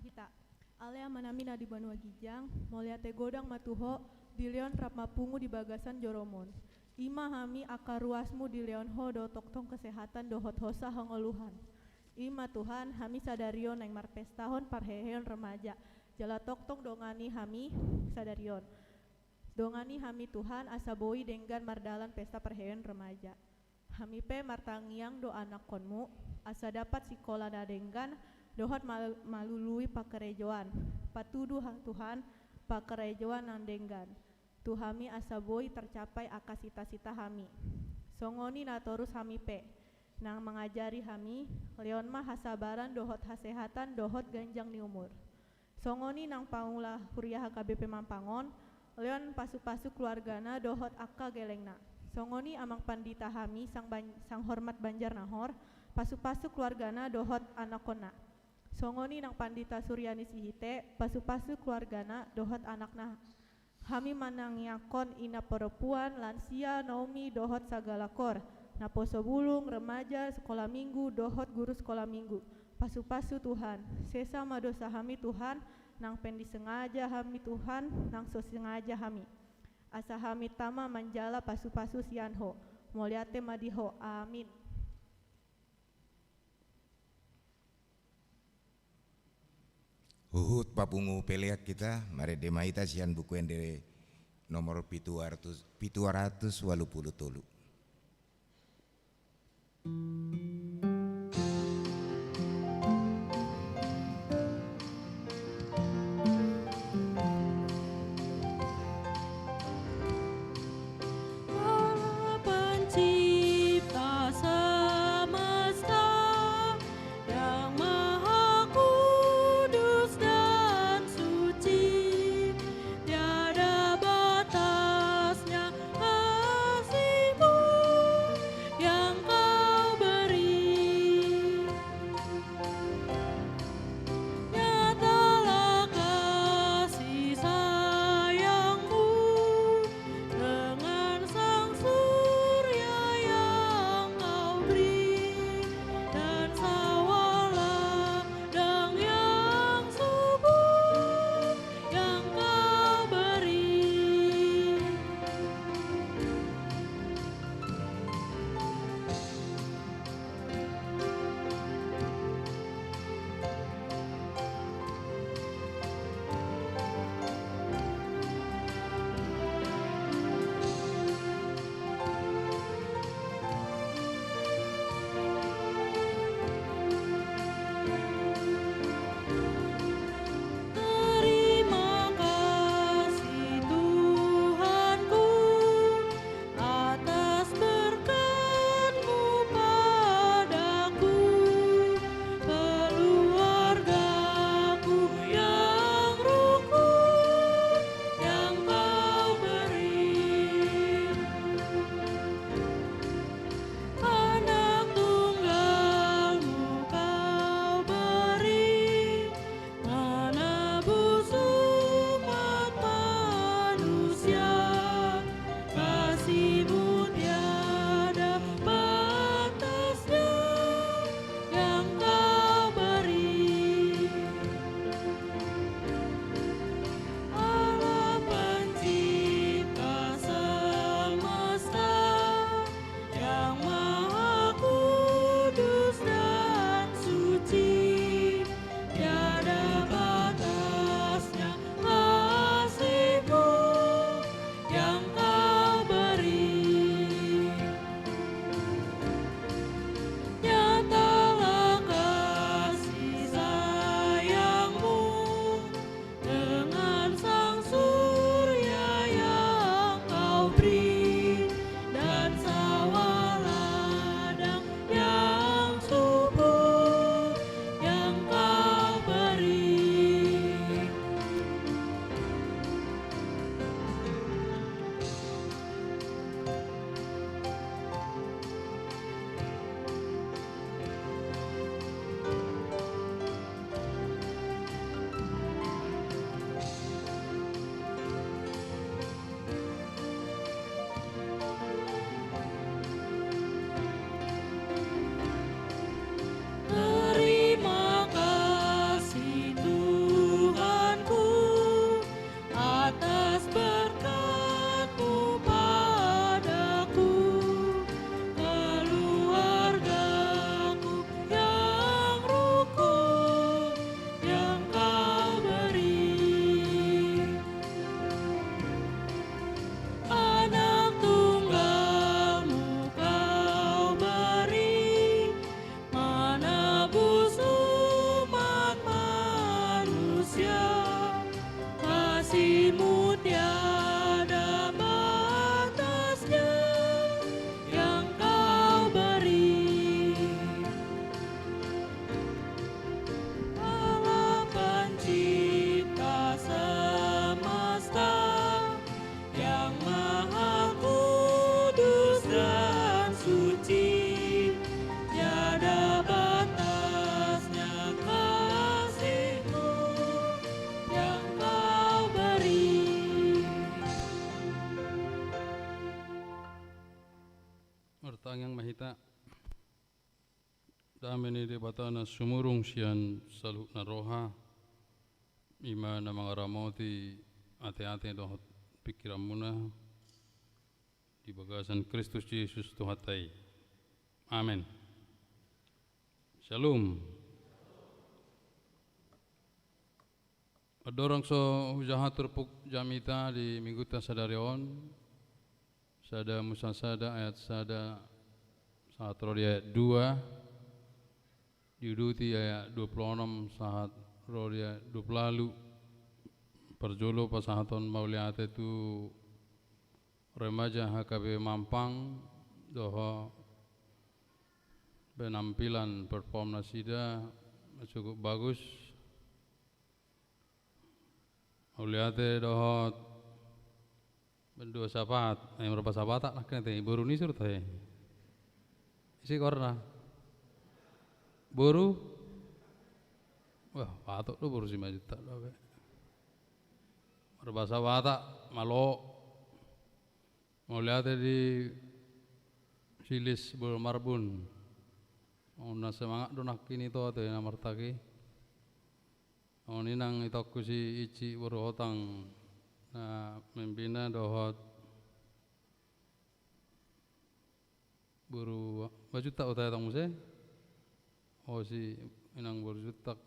Hita. Ale Amanami na di banua ginjang, mauliate godang ma tu Ho, dilehon rap ma pungu di bagasan joroMon. I ma hami angka ruasMu dilehon Ho do tongtong kesehatan dohot hosa hangoluan. I ma Tuhan, hami sadari on naeng marpestahon parheheon remaja. Jala tongtong dongani hami sadari on. Dongani hami Tuhan, asa boi denggan mardalan pesta parheheon remaja. Hami pe martangiang do anakkonMu, asa dapat sikola na denggan, dohot mal-, malului pangkarejoan. Patudu ha-, Tuhan, pangkarejoan na denggan tu hami asa boi tarcapai angka sitasita hami. Songon i na torus hami pe, naeng mangajari hami, lehon ma hasabaran dohot hasehatan dohot ganjang ni umur. Songon i nang pangula huria H K B P Mampang on, lehon pasupasu keluargana dohot angka gelengna. Songon i amang pandita hami sang ban-, sang hormat Banjar Nahor, pasupasu keluargana dohot anakkonna. Songon i nang pandita Suryani Sihite, pasupasu keluargana dohot anakna. Hami manangiangkon ina parompuan, lansia, naposo dohot sagala kor, naposo bulung, remaja, sekolah minggu, dohot guru sekolah minggu. Pasupasu Tuhan, sesa ma dosa hami Tuhan, nang pe disengaja hami Tuhan, nang so sengaja hami. Asa hami tama manjalo pasupasu sian Ho. Mauliate ma di Ho. Amin. Huhut papungu pelean hita, marende ma hita sian Buku Ende nomor pitu ratus, pitu ratus ualu pulu tolu. Allah pencipta semesta, yang maha kudus dan suci, tiada batasnya kasih-Mu yang Kau beri. Dame ni Debata na sumurung sian saluhutna roha, i ma na mangaramoti ateate dohot pingkiranmuna di bagasan Kristus Jesus Tuhanta i. Amen. Shalom. Andorang so hujaha turpuk jamita di minggunta sadari on, sada Musa sada ayat sada sahat ro di ayat dua, diuduti ayat dua pulu onom sahat ro di ayat dua pulu ualu. Parjolo pasahaton mauliate tu remaja H K B Mampang dohot penampilan perform nasida cukup bagus. Mauliate dohot bendua sapat, eh, marba sapat nangkin ate, boru ni sirta he. Ise goarna? Boru? Wah, patut do boru Simanjuntak do be. Marba sapat, malo. Mauliate di Silis boru Marbun. Unang semangat do nangkin ito ate na martagi. Songon i nang itongku si Ici boru Hotang na membina dohot boru Simanjuntak huta itong muse. O si inang boru Simanjuntak.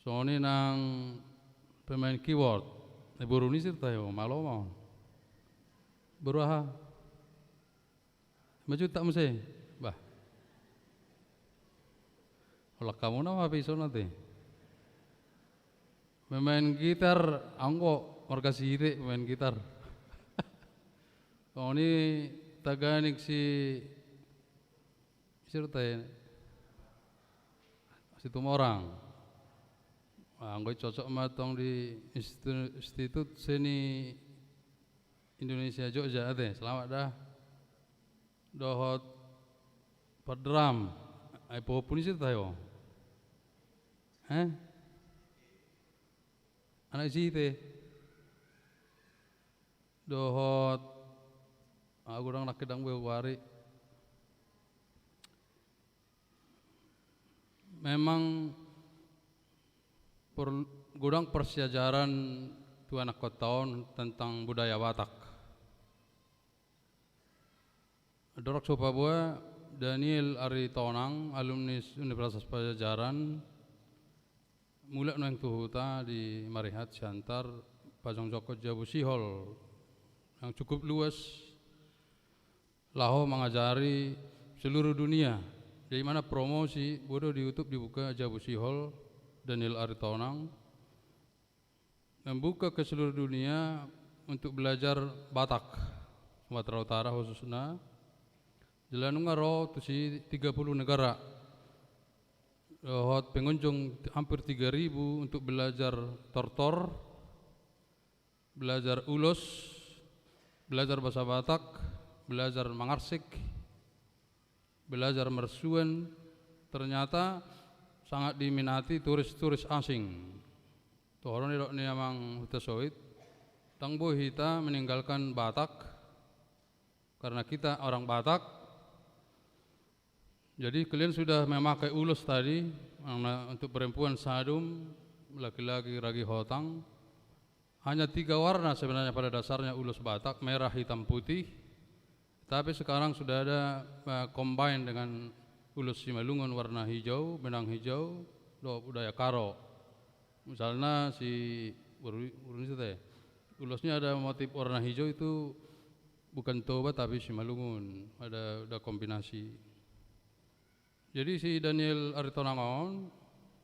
Songon i nang pemain keyboard. Eh, boru ni sirta he, malo ma. Boru aha? Simanjuntak muse. Bah. Holan hamu nama pe isona ate. Pemain gitar, anggo marga Sihite pemain gitar. Songon i taganing si sirta he. Situmorang. Anggo i cocok ma tong di Institu-, Institut Seni Indonesia Jogja ate, selamat da. Dohot padram, ai pahompu ni sirta he o. He? Anak Sihite. Dohot, ah, godang nangkin dang be huari. Memang per-, godang parsiajaran tu anak kota on tentang budaya Batak. Andorang so paboa, Daniel Aritonang, alumni Universitas Pajajaran, mulak nuaeng tu huta di Marihat Siantar, pajongjongkon jabu sihol yang cukup luas, laho mangajari seluruh dunia. Jadi, mana promosi, boi do di YouTube dibuka jabu sihol Daniel Aritonang, membuka ke seluruh dunia untuk belajar Batak, Sumatera Utara khususnya. Jala nunga ro tusi tiga puluh negara. Dohot pengunjung hampir tiga ribu untuk belajar tortor, belajar ulos, belajar bahasa Batak, belajar mangarsik, belajar marsuan, ternyata sangat diminati turis-turis asing. Tohonon didok ni amang Huta Soit, dang boi hita meninggalkan Batak, karena kita orang Batak. Jadi kalian sudah memakai ulos tadi, yang na-, untuk perempuan sadum, laki-laki ragi hotang. Hanya tiga warna sebenarnya pada dasarnya ulos Batak, merah, hitam, putih. Tapi sekarang sudah ada, eh, combine dengan ulos Simalungun warna hijau, benang hijau, dohot budaya Karo. Misalnya si boru, boru ni sirta he. Ulosnya ada motif warna hijau itu bukan Toba tapi Simalungun. Ada, ada kombinasi. Jadi si Daniel Aritonang on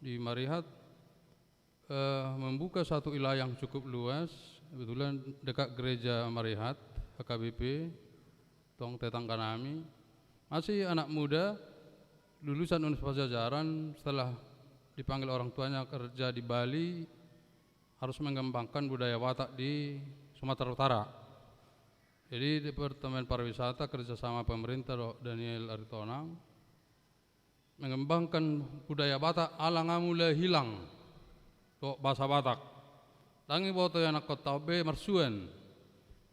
di Marihat, eh, membuka satu wilayah yang cukup luas, kebetulan dekat gereja Marihat, H K B P, tong tetangga nami. Masih anak muda, lulusan Universitas Pajajaran, setelah dipanggil orang tuanya kerja di Bali, harus mengembangkan budaya Batak di Sumatera Utara. Jadi, Departemen Pariwisata kerjasama pemerintah dohot Daniel Aritonang mengembangkan budaya Batak ala nga mulai hilang dohot bahasa Batak. Dang diboto anak kota on be marsuan.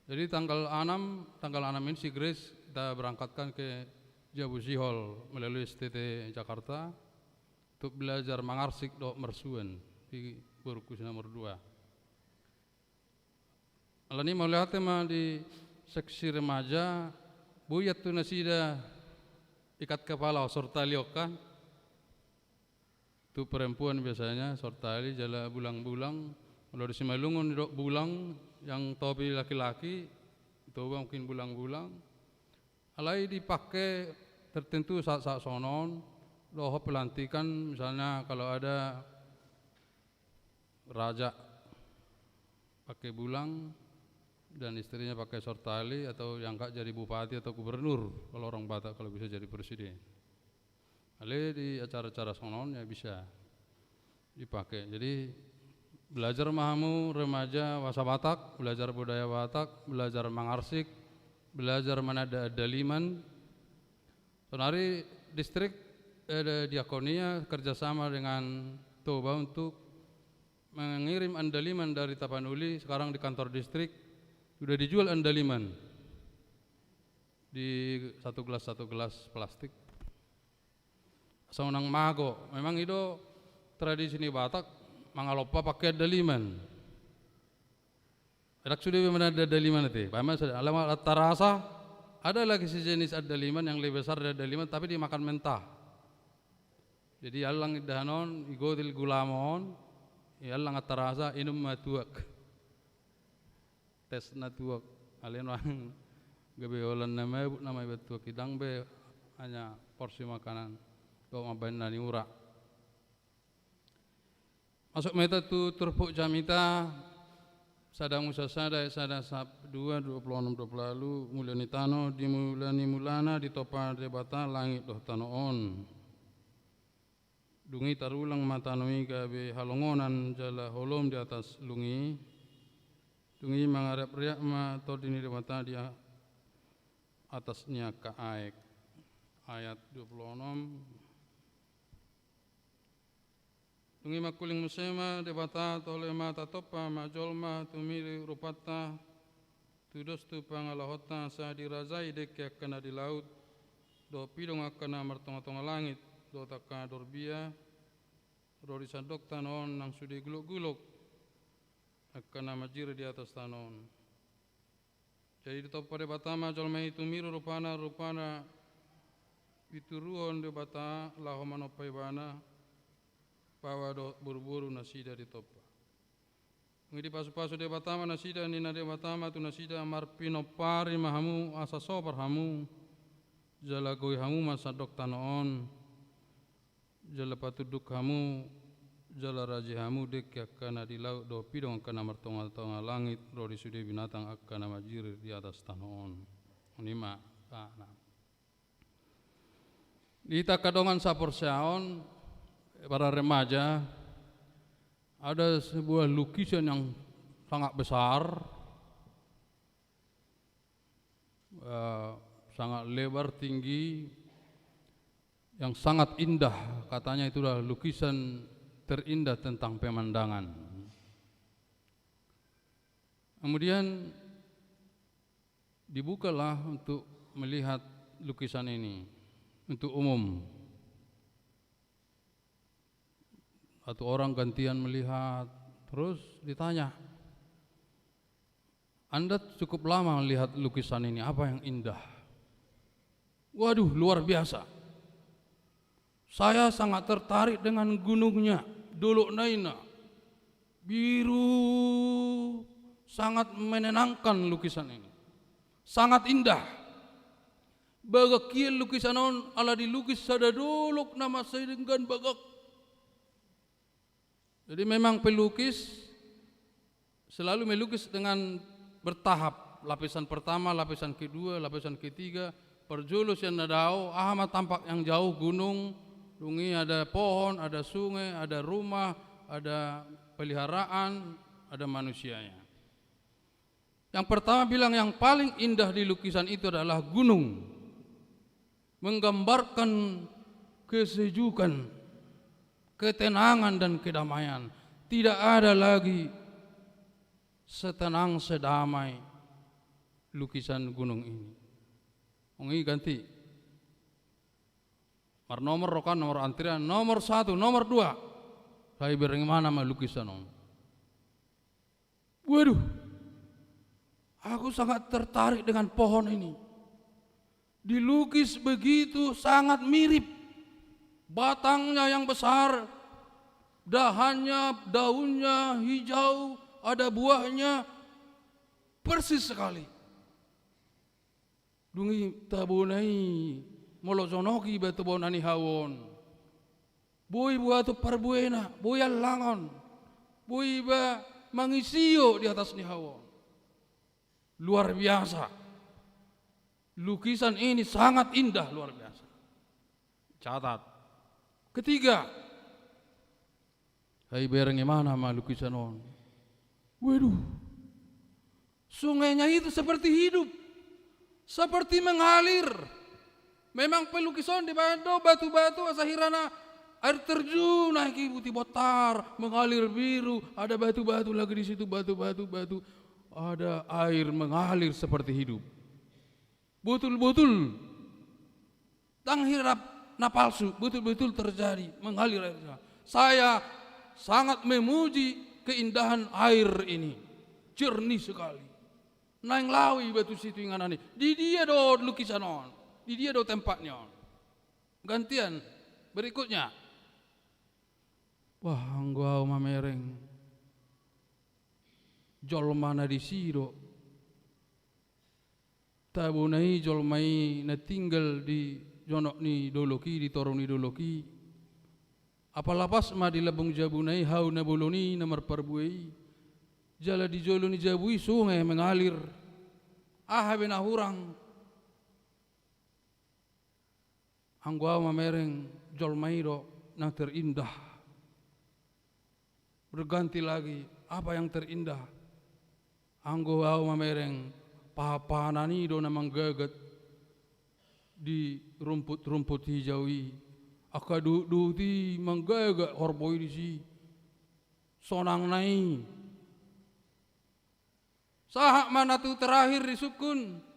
Jadi tanggal enam, tanggal enam ini si Grace kita berangkatkan ke Jabu Sihol melalui S T T Jakarta untuk belajar mangarsik dohot marsuan di borungku si nomor dua. Alani mauliate ma di seksi remaja, boi tu nasida ikat kepala, sortali on kan. Tu perempuan biasanya sortali jala bulang-bulang. Kalau di Simalungun dok bulang, yang topi laki-laki, Toba mungkin bulang-bulang. Alai dipake tertentu saat-saat songon on, dohot pelantikan, misalnya kalau ada raja pakai bulang dan istrinya pakai sortali, atau diangkat jadi bupati atau gubernur, kalau orang Batak kalau bisa jadi presiden. Alai di acara-acara songon on ya bisa dipake. Jadi belajar ma hamu remaja bahasa Batak, belajar budaya Batak, belajar mangarsik, belajar mananda andaliman. Sonari distrik, eh, diakonia kerjasama dengan Toba untuk mengirim andaliman dari Tapanuli, sekarang di kantor distrik sudah dijual andaliman di satu gelas, satu gelas plastik. Asa unang mago. Memang i do tradisi ni Batak mangalompa pakai andaliman. Enak sude be mananda andaliman ate. Paima sada, alama tarasa ada lagi sejenis andaliman yang lebih besar dari andaliman, tapi dimakan mentah. Jadi allang indahan on, igotil gulama on, i allang tarasa, inum ma tuak. Tes na tuak. Alai nuaeng gabe holan na mabuk nama iba tuak i, ndang be hanya porsi makanan. Dohot mambahen na niura. Masuk ma hita tu turpuk jamita, Sada Musa sada, ayat sada sahat dua, dua puluh enam, dua puluh ualu, mulia ni tano, di mulia ni mulana ditompa Debata langit dohot tano on. Dung i tarulang ma tano i gabe halongonan jala holom di atas lung i. Dung i mangariap-riap ma tondi ni Debata di a-, atas ni angka aek. Ayat dua puluh enam. Dung i mangkuling muse ma Debata, tole ma tatompa ma jolma, tumiru rupanta, tudos tu pangalahonta, asa dirajai dengke angka na di laut, dohot pidong angka na martonga-tonga langit, dohot angka na dorbia, ro di sandok tano on nang sude gulok-gulok angka na manjiri di atas tano on. Jadi ditompa Debata ma jolma i, tumiru rupana, rupana dituruhon Debata laho manompa ibana, pawa dohot boru-boru nasida ditompa. Dung i dipasu-pasu Debata ma nasida, ninna Debata ma tu nasida, marpinompari ma hamu, asa sobar hamu, jala goi hamu ma sandok tano on, jala patunduk hamu, jala rajai hamu dengke angka na di laut dohot pidong angka na martonga-tonga langit, ro di sude binatang angka na manjiri di atas tano on. On i ma, ah, nah. Di hita angka dongan saporseaon, para remaja, ada sebuah lukisan yang sangat besar, eh, sangat lebar, tinggi, yang sangat indah. Katanya itu adalah lukisan terindah tentang pemandangan. Kemudian dibukalah untuk melihat lukisan ini untuk umum. Satu orang gantian melihat, terus ditanya, "Anda cukup lama melihat lukisan ini, apa yang indah?" "Waduh, luar biasa. Saya sangat tertarik dengan gunungnya, Dolok Naina. Biru, sangat menenangkan lukisan ini. Sangat indah. Bagak hian lukisan on, ala dilukis sada dolok na mansai denggan bagak." Jadi memang pelukis selalu melukis dengan bertahap. Lapisan pertama, lapisan kedua, lapisan ketiga. Parjolo sian na dao, aha ma tampak yang jauh, gunung, dung i ada pohon, ada sungai, ada rumah, ada peliharaan, ada manusianya. Yang pertama bilang yang paling indah di lukisan itu adalah gunung. Menggambarkan kesejukan, ketenangan dan kedamaian. Tidak ada lagi setenang, sedamai lukisan gunung ini. Dung i ganti. Marnomor rokan, nomor antrian, nomor satu, nomor dua. Sai bereng mana ma lukisan on. Waduh, aku sangat tertarik dengan pohon ini. Dilukis begitu sangat mirip. Batangnya yang besar, dahannya, daunnya hijau, ada buahnya, persis sekali. Dung i tabona i molo jonok iba tu bona ni hau on, boi buat parbuena, boi allangon, boi iba mangisio di atas ni hau on. Luar biasa. Lukisan ini sangat indah, luar biasa. Catat. Ketiga, sai bereng mana ma lukisan on. Waduh, sungainya itu seperti hidup, seperti mengalir. Memang pelukis on dibaen do batu-batu asa hirana air terjun, naik ibu ti bontar, mengalir biru, ada batu-batu lagi di situ, batu-batu, batu. Ada air mengalir seperti hidup. Betul-betul. Dang hirap na palsu, betul-betul terjadi, mengalir airnya. Saya sangat memuji keindahan air ini. Jernih sekali. Naeng laho iba tu situ inganan i. Di dia do lukisan on? Di dia do tempatnya on? Gantian. Berikutnya. Wah, anggo au mamereng, jolma na disi do. Tabona i jolma i na tinggal di jonok ni dolok i, di toru ni dolok i. Apala pas ma di lambung jabuna i hau na bolon i na marparbue i. Jala di jolo ni jabu i sungai mengalir. Aha be na hurang? Anggo au mamereng, jolma i do na terindah. Berganti lagi, apa yang terindah? Anggo au mamereng, pahanpahanan i do na manggagat di rumput-rumput hijau i. Angka duhut-duhut i manggagat horbo i disi. Sonangna i. Sahat ma na tu terakhir disungkun.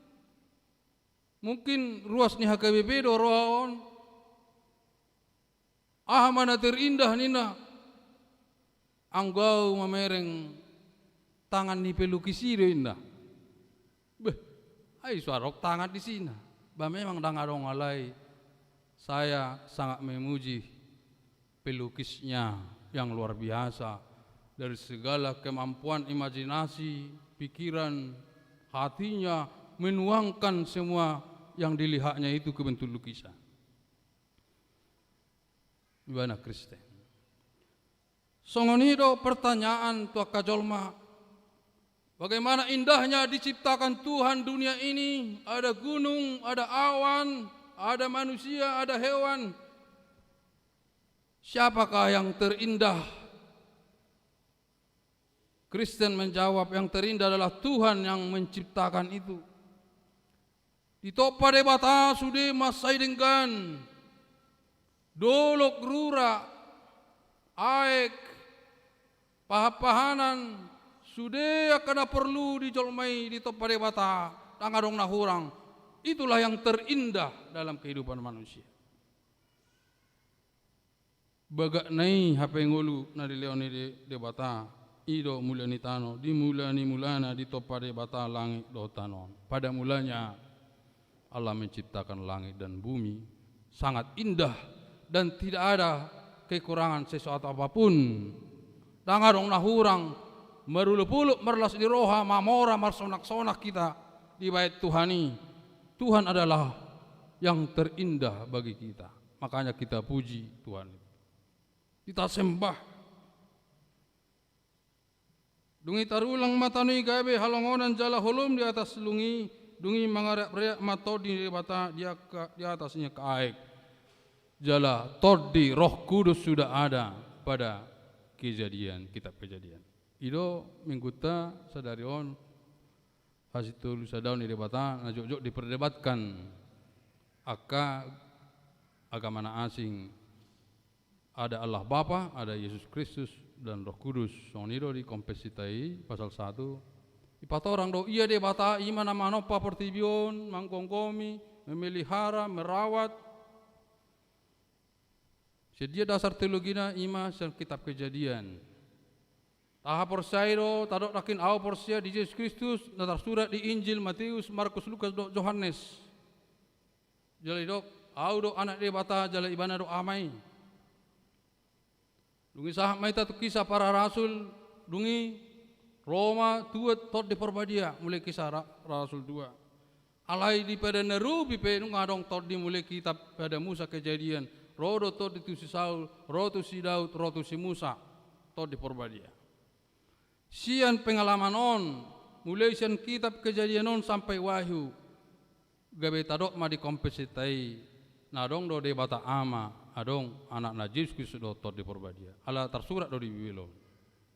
Mungkin ruas ni H K B P do roha on. Aha ma na terindah ninna? Anggo au mamereng, tangan ni pelukis i do ninna. Beh, ai so adong tangan disina. Ba memang dang adong, alai saya sangat memuji pelukisnya yang luar biasa. Dari segala kemampuan imajinasi, pikiran, hatinya menuangkan semua yang dilihatnya itu ke bentuk lukisan. Ibana Kristen. Songon i do pertanyaan tu angka jolma. Bagaimana indahnya diciptakan Tuhan dunia ini, ada gunung, ada awan, ada manusia, ada hewan. Siapakah yang terindah? Kristen menjawab, yang terindah adalah Tuhan yang menciptakan itu. Ditompa Debata sude mansai denggan, dolok, rura, aek, pahanpahanan, sude angka na porlu di jolma i ditompa Debata, dang adong na hurang. Itulah yang terindah dalam kehidupan manusia. Bagak na i hape ngolu na dilehon ni De-, Debata, i do mula ni tano, di mula ni mulana ditompa Debata langit dohot tano on. Pada mulanya Allah menciptakan langit dan bumi, sangat indah dan tidak ada kekurangan sesuatu apapun. Dang adong na hurang, marolopolop, marlas ni roha, mamora, marsonaksonaks hita dibaen Tuhan i. Tuhan adalah yang terindah bagi kita. Makanya kita puji Tuhan. Kita sembah. Dung i tarulang ma tano i gabe halongonan jala holom di atas lung i, dung i mangareakreak ma Tondi ni Debata di angka, di atas ni angka aek. Jala Tondi, Roh Kudus sudah ada pada Kejadian, kitab Kejadian. I do minggunta sadari on, hasintolu sadaon ni Debata, na jotjot diperdebatkan angka agama na asing. Ada Allah Bapa, ada Yesus Kristus, dan Roh Kudus. Songon i do di konfesita i, pasal satu. Dipatorang do, ia Debata, i ma na manompa portibi on, manggomgomi, memelihara, merawat. Sian dia dasar teologina? Ima sian kitab Kejadian. Tahaporseai do, tadok nangkin ahu porsea di Jesus Kristus, na tarsurat di Injil Mateus, Markus, Lukas dohot Johannes. Jala didok, Ahu do Anak Debata, jala Ibana do Ama i. Dung i sahat ma hita tu Kisah Para Rasul, dung i ro ma tuat Tondi Parbadia, mulai Kisah Ra-, Rasul dua. Alai di Padan na Robi pe nunga adong Tondi, mulai kitab Padan Musa, Kejadian, ro do Tondi tu si Saul, ro tu si Daud, ro tu si Musa, Tondi Parbadia. Sian pengalaman on, mulai sian kitab Kejadian on sampai Wahyu, gabe tadok ma di konfesinta i, na adong do Debata Ama, adong Anakna Jesus Kristus dohot Tondi Parbadia. Ala tarsurat do di Bibel on.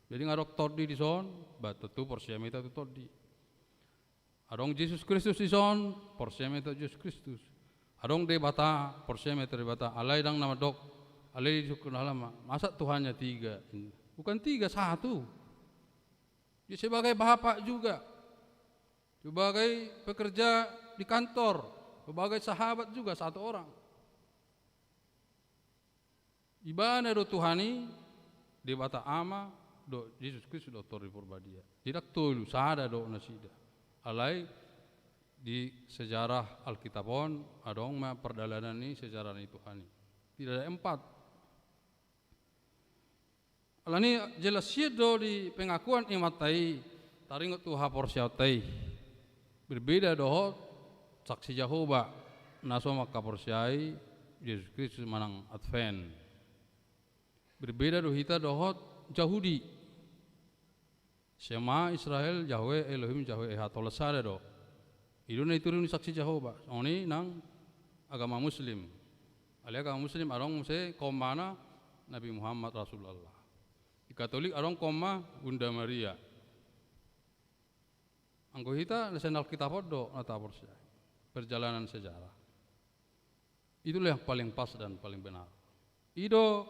Jadi nga adong Tondi dison, ba tontu porsea ma hita tu Tondi. Adong Jesus Kristus dison, porsea ma hita tu Jesus Kristus. Adong Debata, porsea ma hita tu Debata. Alai ndang na mandok, alai disungkun halak ma, masa Tuhannya tiga? Bukan tiga, satu. Dia sebagai bapak juga, sebagai pekerja di kantor, sebagai sahabat juga, satu orang. Ibana do Tuhan i, Debata Ama, dohot Jesus Kristus dohot Tondi Parbadia. Jadi ndang tolu, sada do nasida. Alai di sejarah Alkitab on adong ma pardalanan ni sejarah ni Tuhan i. Tidak ada empat. Alani i jelas sian do di pengakuan imanta i taringot tu haporseaonta i. Berbeda dohot Saksi Jahowa, na so mangkaporseai Jesus Kristus manang Advent. Berbeda do hita dohot Jahudi. Shema Israel, Yahweh Elohim, Yahweh Ehad, holan sada do. I do na diturun ni Saksi Jahowa, songon i nang agama Muslim. Alai agama Muslim adong muse kommana Nabi Muhammad Rasulullah. Di Katolik adong komma Bunda Maria. Anggo hita na sian Alkitab on do na taporseai. Perjalanan sejarah. Itulah yang paling pas dan paling benar. I do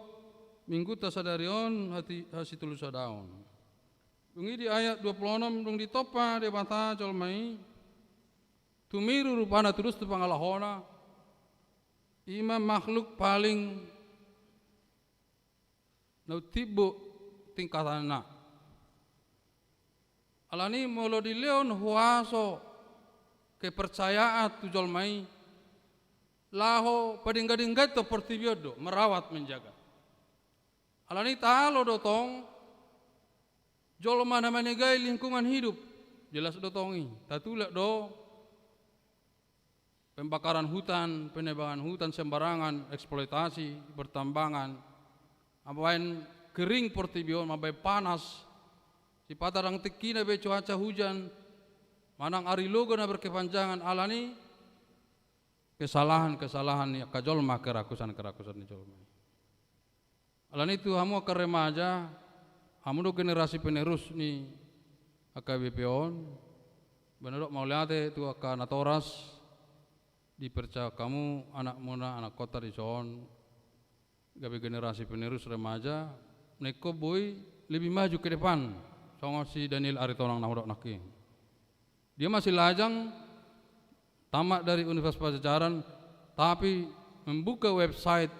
Minggunta sadari on, hati-, hasitolusadaon. Dung i di ayat dua pulu onom, dung ditompa Debata jolma i, tumiru rupana tudos tu pangalahona, ima makhluk paling na umtimbo tingkatanna. Alani i molo dilehon huaso kepercayaan tu jolma i, laho padenggadenggathon portibi on do, merawat, menjaga. Alani i taalo do tong jolma na manegai lingkungan hidup, jelas do tong i, tatulak do pembakaran hutan, penebangan hutan sembarangan, eksploitasi, pertambangan, mambaen kering portibi on, mambaen panas, sipata ndang tingkina be cuaca hujan, manang ari loga na berkepanjangan, alani kesalahan-kesalahan ni angka jolma, kerakusan-kerakusan ni jolma. Alani i tu hamu angka remaja, hamu do generasi penerus ni H K B P on, baen na dok mauliate tu angka natoras, dipercaya hamu anakmuna, anakkonta dison, gabe generasi penerus remaja, na ingkon boi lebih maju ke depan, songon si Daniel Aritonang na hudok nangkin. Dia masih lajang, tamat dari Universitas Pajajaran, tapi membuka website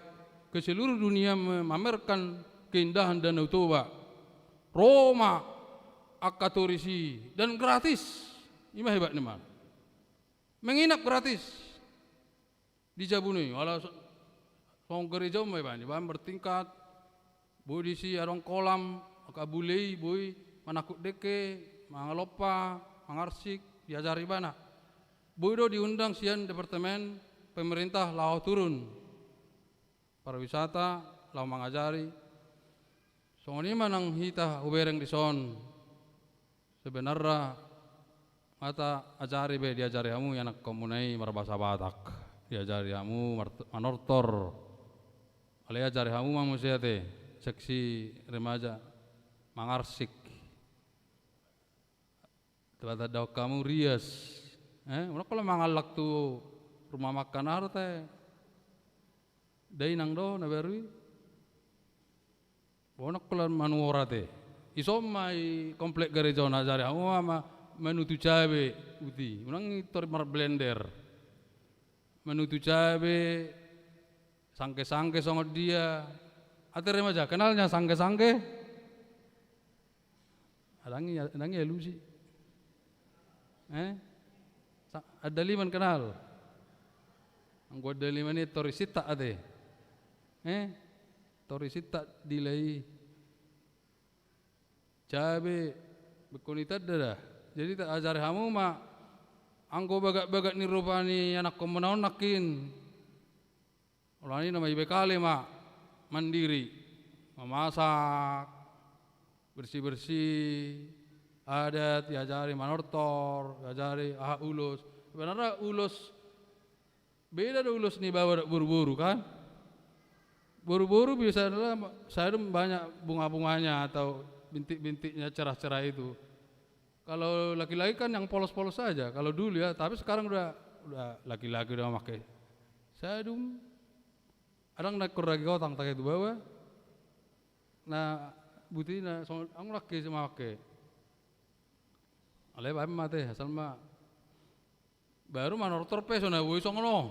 ke seluruh dunia, memamerkan keindahan Danau Toba. Ro ma angka turis i, dan gratis. Ima hebat ni ma. Menginap gratis di jabuna i, ala so-, songon gereja ma ibana, ibana bertingkat, boi disi adong kolam, angka bule i boi manakut dengke, mangalompa, mangarsik, diajari ibana. Boi do diundang sian departemen pemerintah laho turun pariwisata, laho mangajari. Songon i ma nang hita hubereng dison. Sebenarna nga taajari be, diajari hamu ianakkonmuna i marbahasa Batak, diajari hamu mar-, manortor. Alai ajari hamu ma muse ate, seksi remaja, mangarsik. Tanda-tanda hamu rias. Eh, unang pola mangallang tu rumah makan aha do ate. Dainang do na baru i. Bonak kolan manuhor ate. Ison ma i komplek gereja on, ajari hamu ma manutu cabe uti. Unang i tor marblender. Manutu cabe, Sangke-sangke songon dia. Ate remaja, kenalnya sangke-sangke? Ndang i, ndang i alusi. Eh? Sa-, andaliman kenal. Anggo andaliman i Tori Sintak ate. Eh? Tori Sintak dilei. Jabe, bengkon i tanda da. Jadi taajari hamu ma anggo bagak-bagak ni rupa ni anakkonmuna on nangkin. Alani na maibekale ma mandiri, mamasak, bersih-bersih, adat diajari, manortor diajari, aha ulos. Sebenarnya ulos, beda do ulos ni baoa dohot boru-boru kan. Boru-boru biasanya sadum banyak bunga-bunganya atau bintik-bintiknya cerah-cerah itu. Kalau laki-laki kan yang polos-polos saja, kalau dulu ya, tapi sekarang udah, udah laki-laki udah memakai sadum. Ndang na ikon ragi gotang take tu baoa. Na buti na songon anggo laki si memakai. Alai baen ma ate, asal ma baru manortor pe so na boi songon on.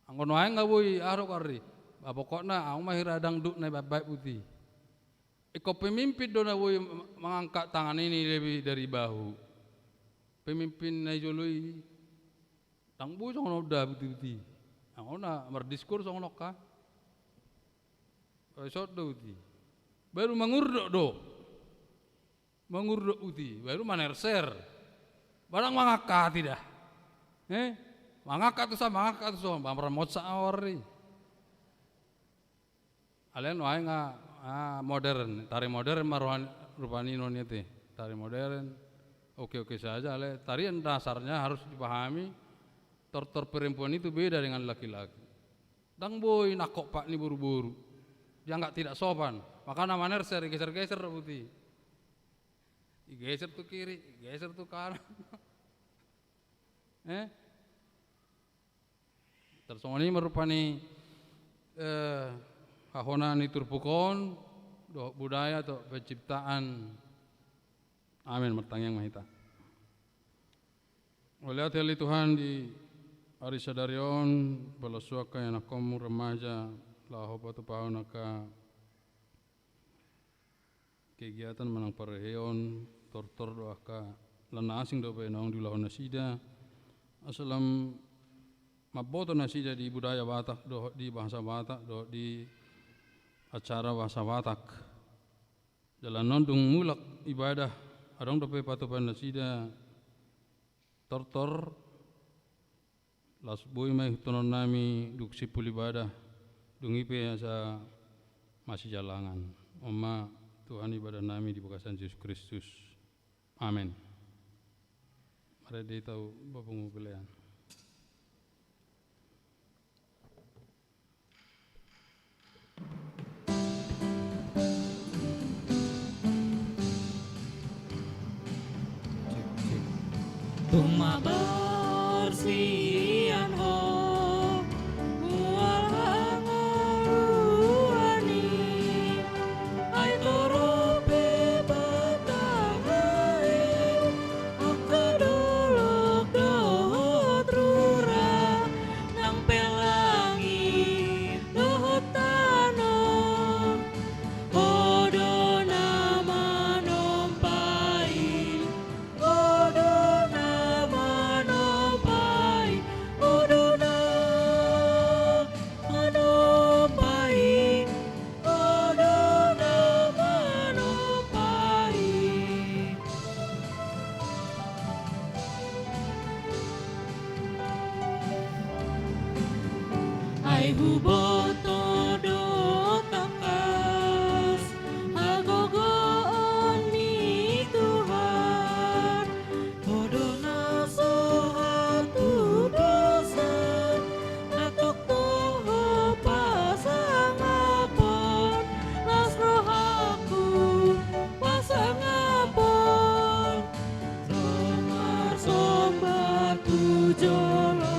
Anggo nuaeng nga boi aha do karri. Ba pokokna ahu ma hira dangdut na ibaen-baen buti. Ingkon pemimpin do na boi mangangkat tangan ini lebih dari bahu. Pemimpin na i jolo i. Ndang boi songon on da buti-buti. Anggo na mardiskur songon on kan. Oi, sot do buti. Baru mangurdot do. Mangurdot buti, baru manerser. Ba ndang mangangkat i da. Eh? Mangangkat tu son, mangangkat tu son, ba marmotsak awar i. Alai nuaeng nga, ah, modern, tari modern ma roha ni, rupani non i ate. Tari modern, oke-oke saja, alai tarian dasarnya harus dipahami, tortor perempuan itu beda dengan laki-laki. Ndang boi nangkok pat ni boru-boru. Dianggap tidak sopan. Makana manerser, digeser-geser do buti. Digeser tu kiri, digeser tu kanan. Eh? Tarsongon i ma rupani, eh, hahona ni turpuk on, dohot budaya, dohot penciptaan. Amin, martangiang ma hita. Mauliate ale Tuhan di ari sadari on, pala suang angka ianakkonmu remaja, laho patupahon angka kegiatan manang parheheon, tortor do angka lan na asing dope naung diulahon nasida, asa lam mamboto nasida di budaya Batak, dohot di bahasa Batak, dohot di acara bahasa Batak. Jala annon dung mulak ibadah, adong dope patupaon nasida tortor, laos boi ma ihuthononnami dung simpul ibadah, dung i pe asa masijalangan. On ma Tuhan ibadahnami di bagasan Jesus Kristus. Amen. Marende hita tu Pungu Pelean. Tung mabar sian ho mual hangoluan i, ai torop pe batang aek, angka dolok dohot rura, nang pe langit dohot tano, ho do na manompa i, ho do na manompa i, ho do na manompa i, ho do na manompa i. Ai huboto do tangkas hagogoon ni Tuhan, ho do na so hatudosan, na tongtong ho pasangapon, las rohangku pasangapon. Ro marsomba tu jolo,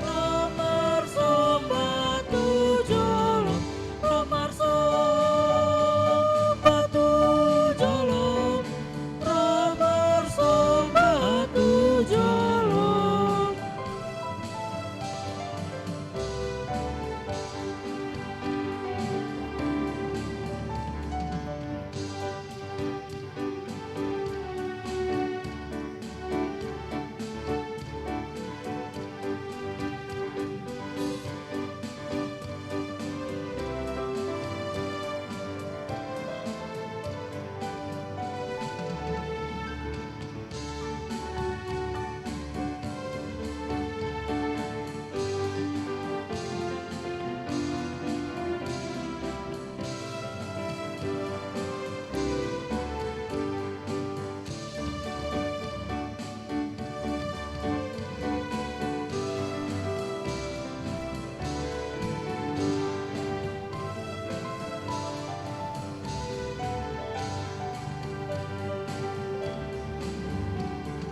ro marsomba tu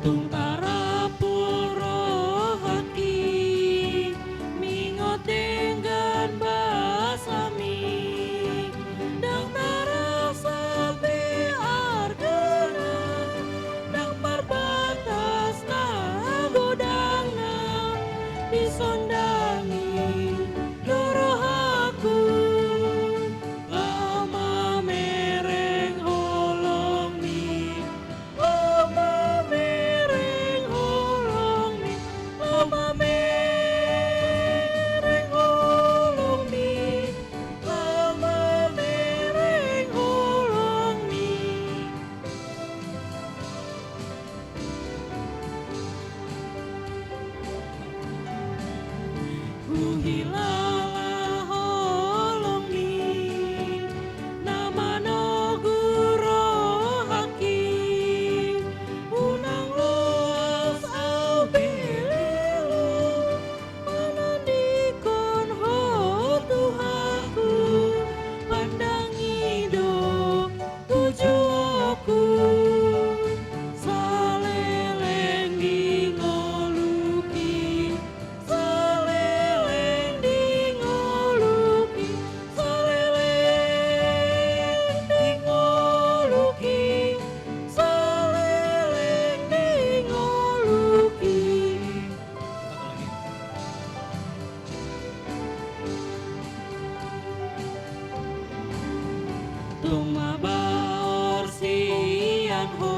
Tung tarapul rohangki, mingot denggan basami, ndang tarasa be argana, ndang marbatas na godangna, dison dangit do rohangku, laho mamereng holongmi. Laho mamereng holongmi, laho mamereng holongmi, laho mamereng holongmi. Huhilala holongmi, na manogu rohangki, unang loas au be lelo, manandikkon Ho Tuhanku, pandangi do pujuonku, saleleng di ngolungki, saleleng di ngolungki, saleleng di ngolungki, saleleng di ngolungki. Tung mabaor sian Ho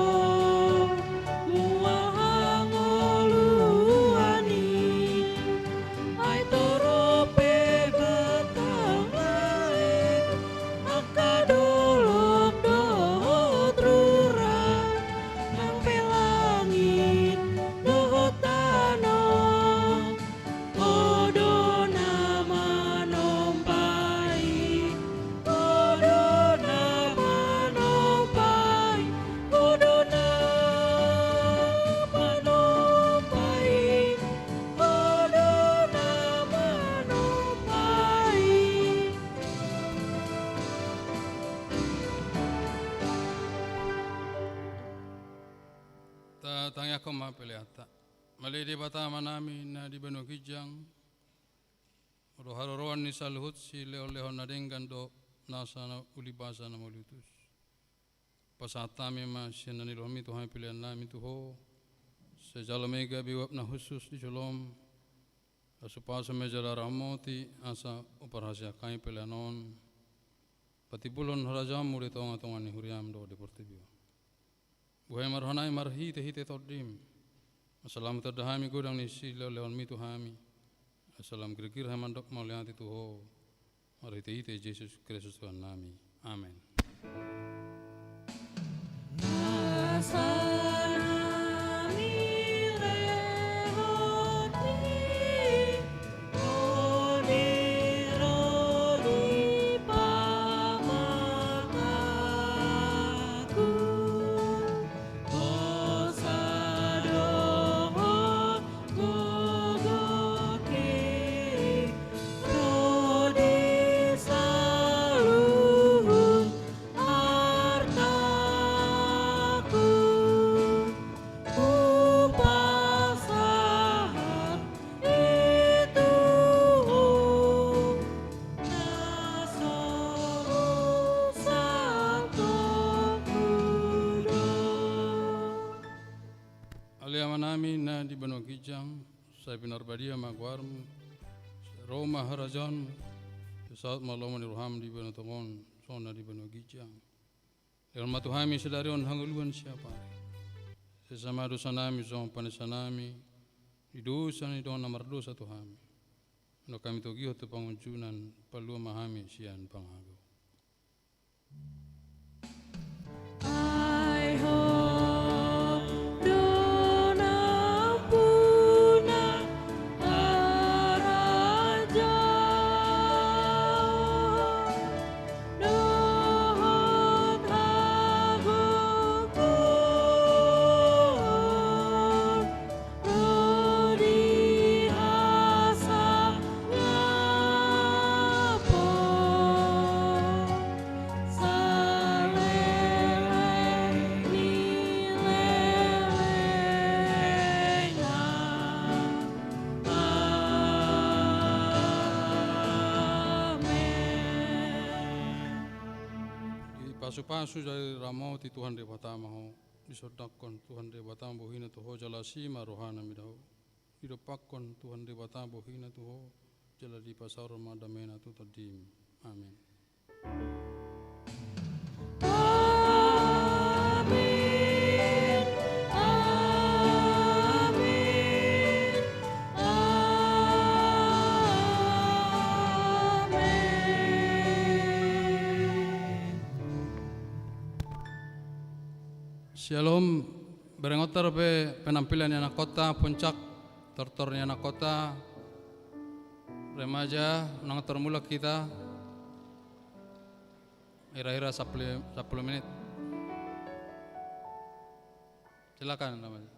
mual hangoluan i, ai torop pe batang lae, angka dolok dohot rura, nang pe langit dohot tano. Ho do na manompa i, Ho do na manompa i, Ho do na manompa i, Ho do na manompa i. Tatangiangkon ma peleanta. Mauliate Debata Amanami na di banua ginjang, ro haroroan ni saluhut silehonlehon na denggan dohot nasa na ulibasa na mauliutus. Pasahat hami ma sian na nilehonmi tu hami peleannami tu Ho, sai jalo ma i gabe uap na hushus di jolom, asa hupasu ma i jala ramoti, asa huparhaseang hami pelean on patimbulhon harajaonmu di tongatonga ni huriam dohot di portibi on. Buhai ma rohanami marhitehite Tondim, asa lam tanda hami godang ni silehonlehonmi tu hami, asa lam girgir hami mandok mauliate tu Ho, marhitehite Jesus Kristus Tuhannami. Amen. Ale Amanami na di banua ginjang, sai pinarbadia ma goarmu, sai ro ma harajaonmu, sai saut ma lomo ni roham di banua tonga on, songon na di banua ginjang. Lehon ma tu hami sadari on hangoluan siapari. Sesa ma dosanami songon panesanami di dosa ni dongan na mardosa tu hami. Unang hami togihon tu pangunjunan, palua ma hami sian pangago. Ai Ho do nampuna harajaon dohot hagogoon ro di hasangapon. Dipasupasu jala diramoti Tuhan Debata ma ho. Disondangkon Tuhan Debata bohina tu ho jala asi ma rohana mida ho. Didompakkon Tuhan Debata bohina tu ho jala dipasaor ma damena tu tondim. Amen. Amen. Amen. Amen. Syalom. Berengon ta dope penampilan ni anakkonta, puncak tortor ni anakkonta, remaja, unang tormulak hita. Kira-kira sapuluh, sapuluh menit. Silakan, remaja.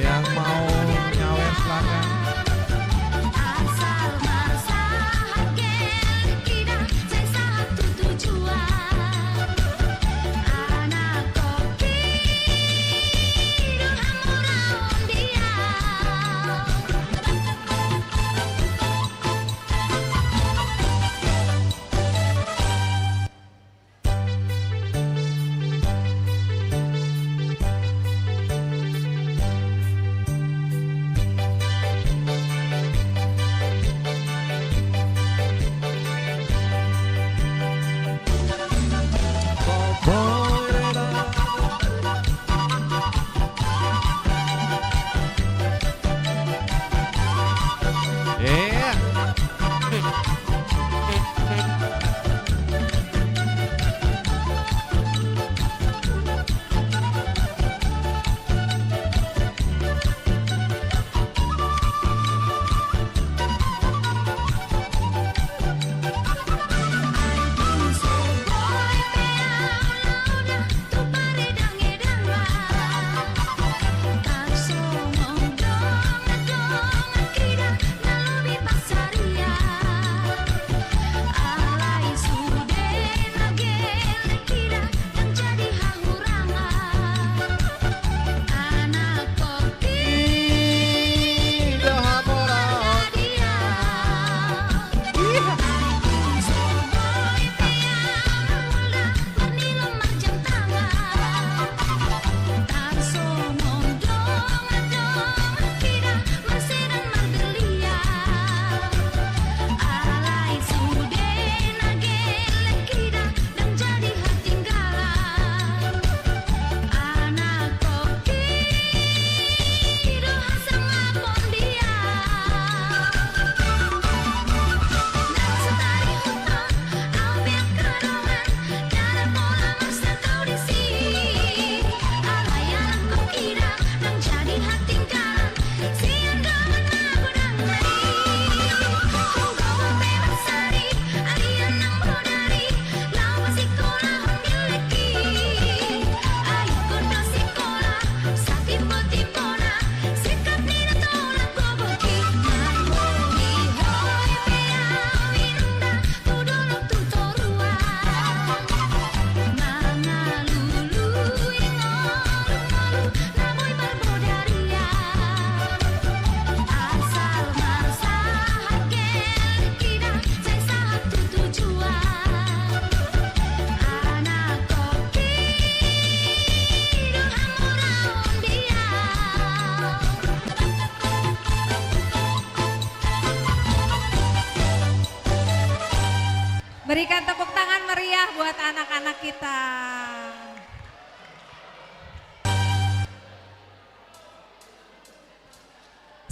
Yang mau nyawer, silakan. Berikan tepuk tangan meriah buat anak-anak kita.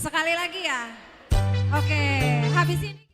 Sekali lagi ya. Oke, habis ini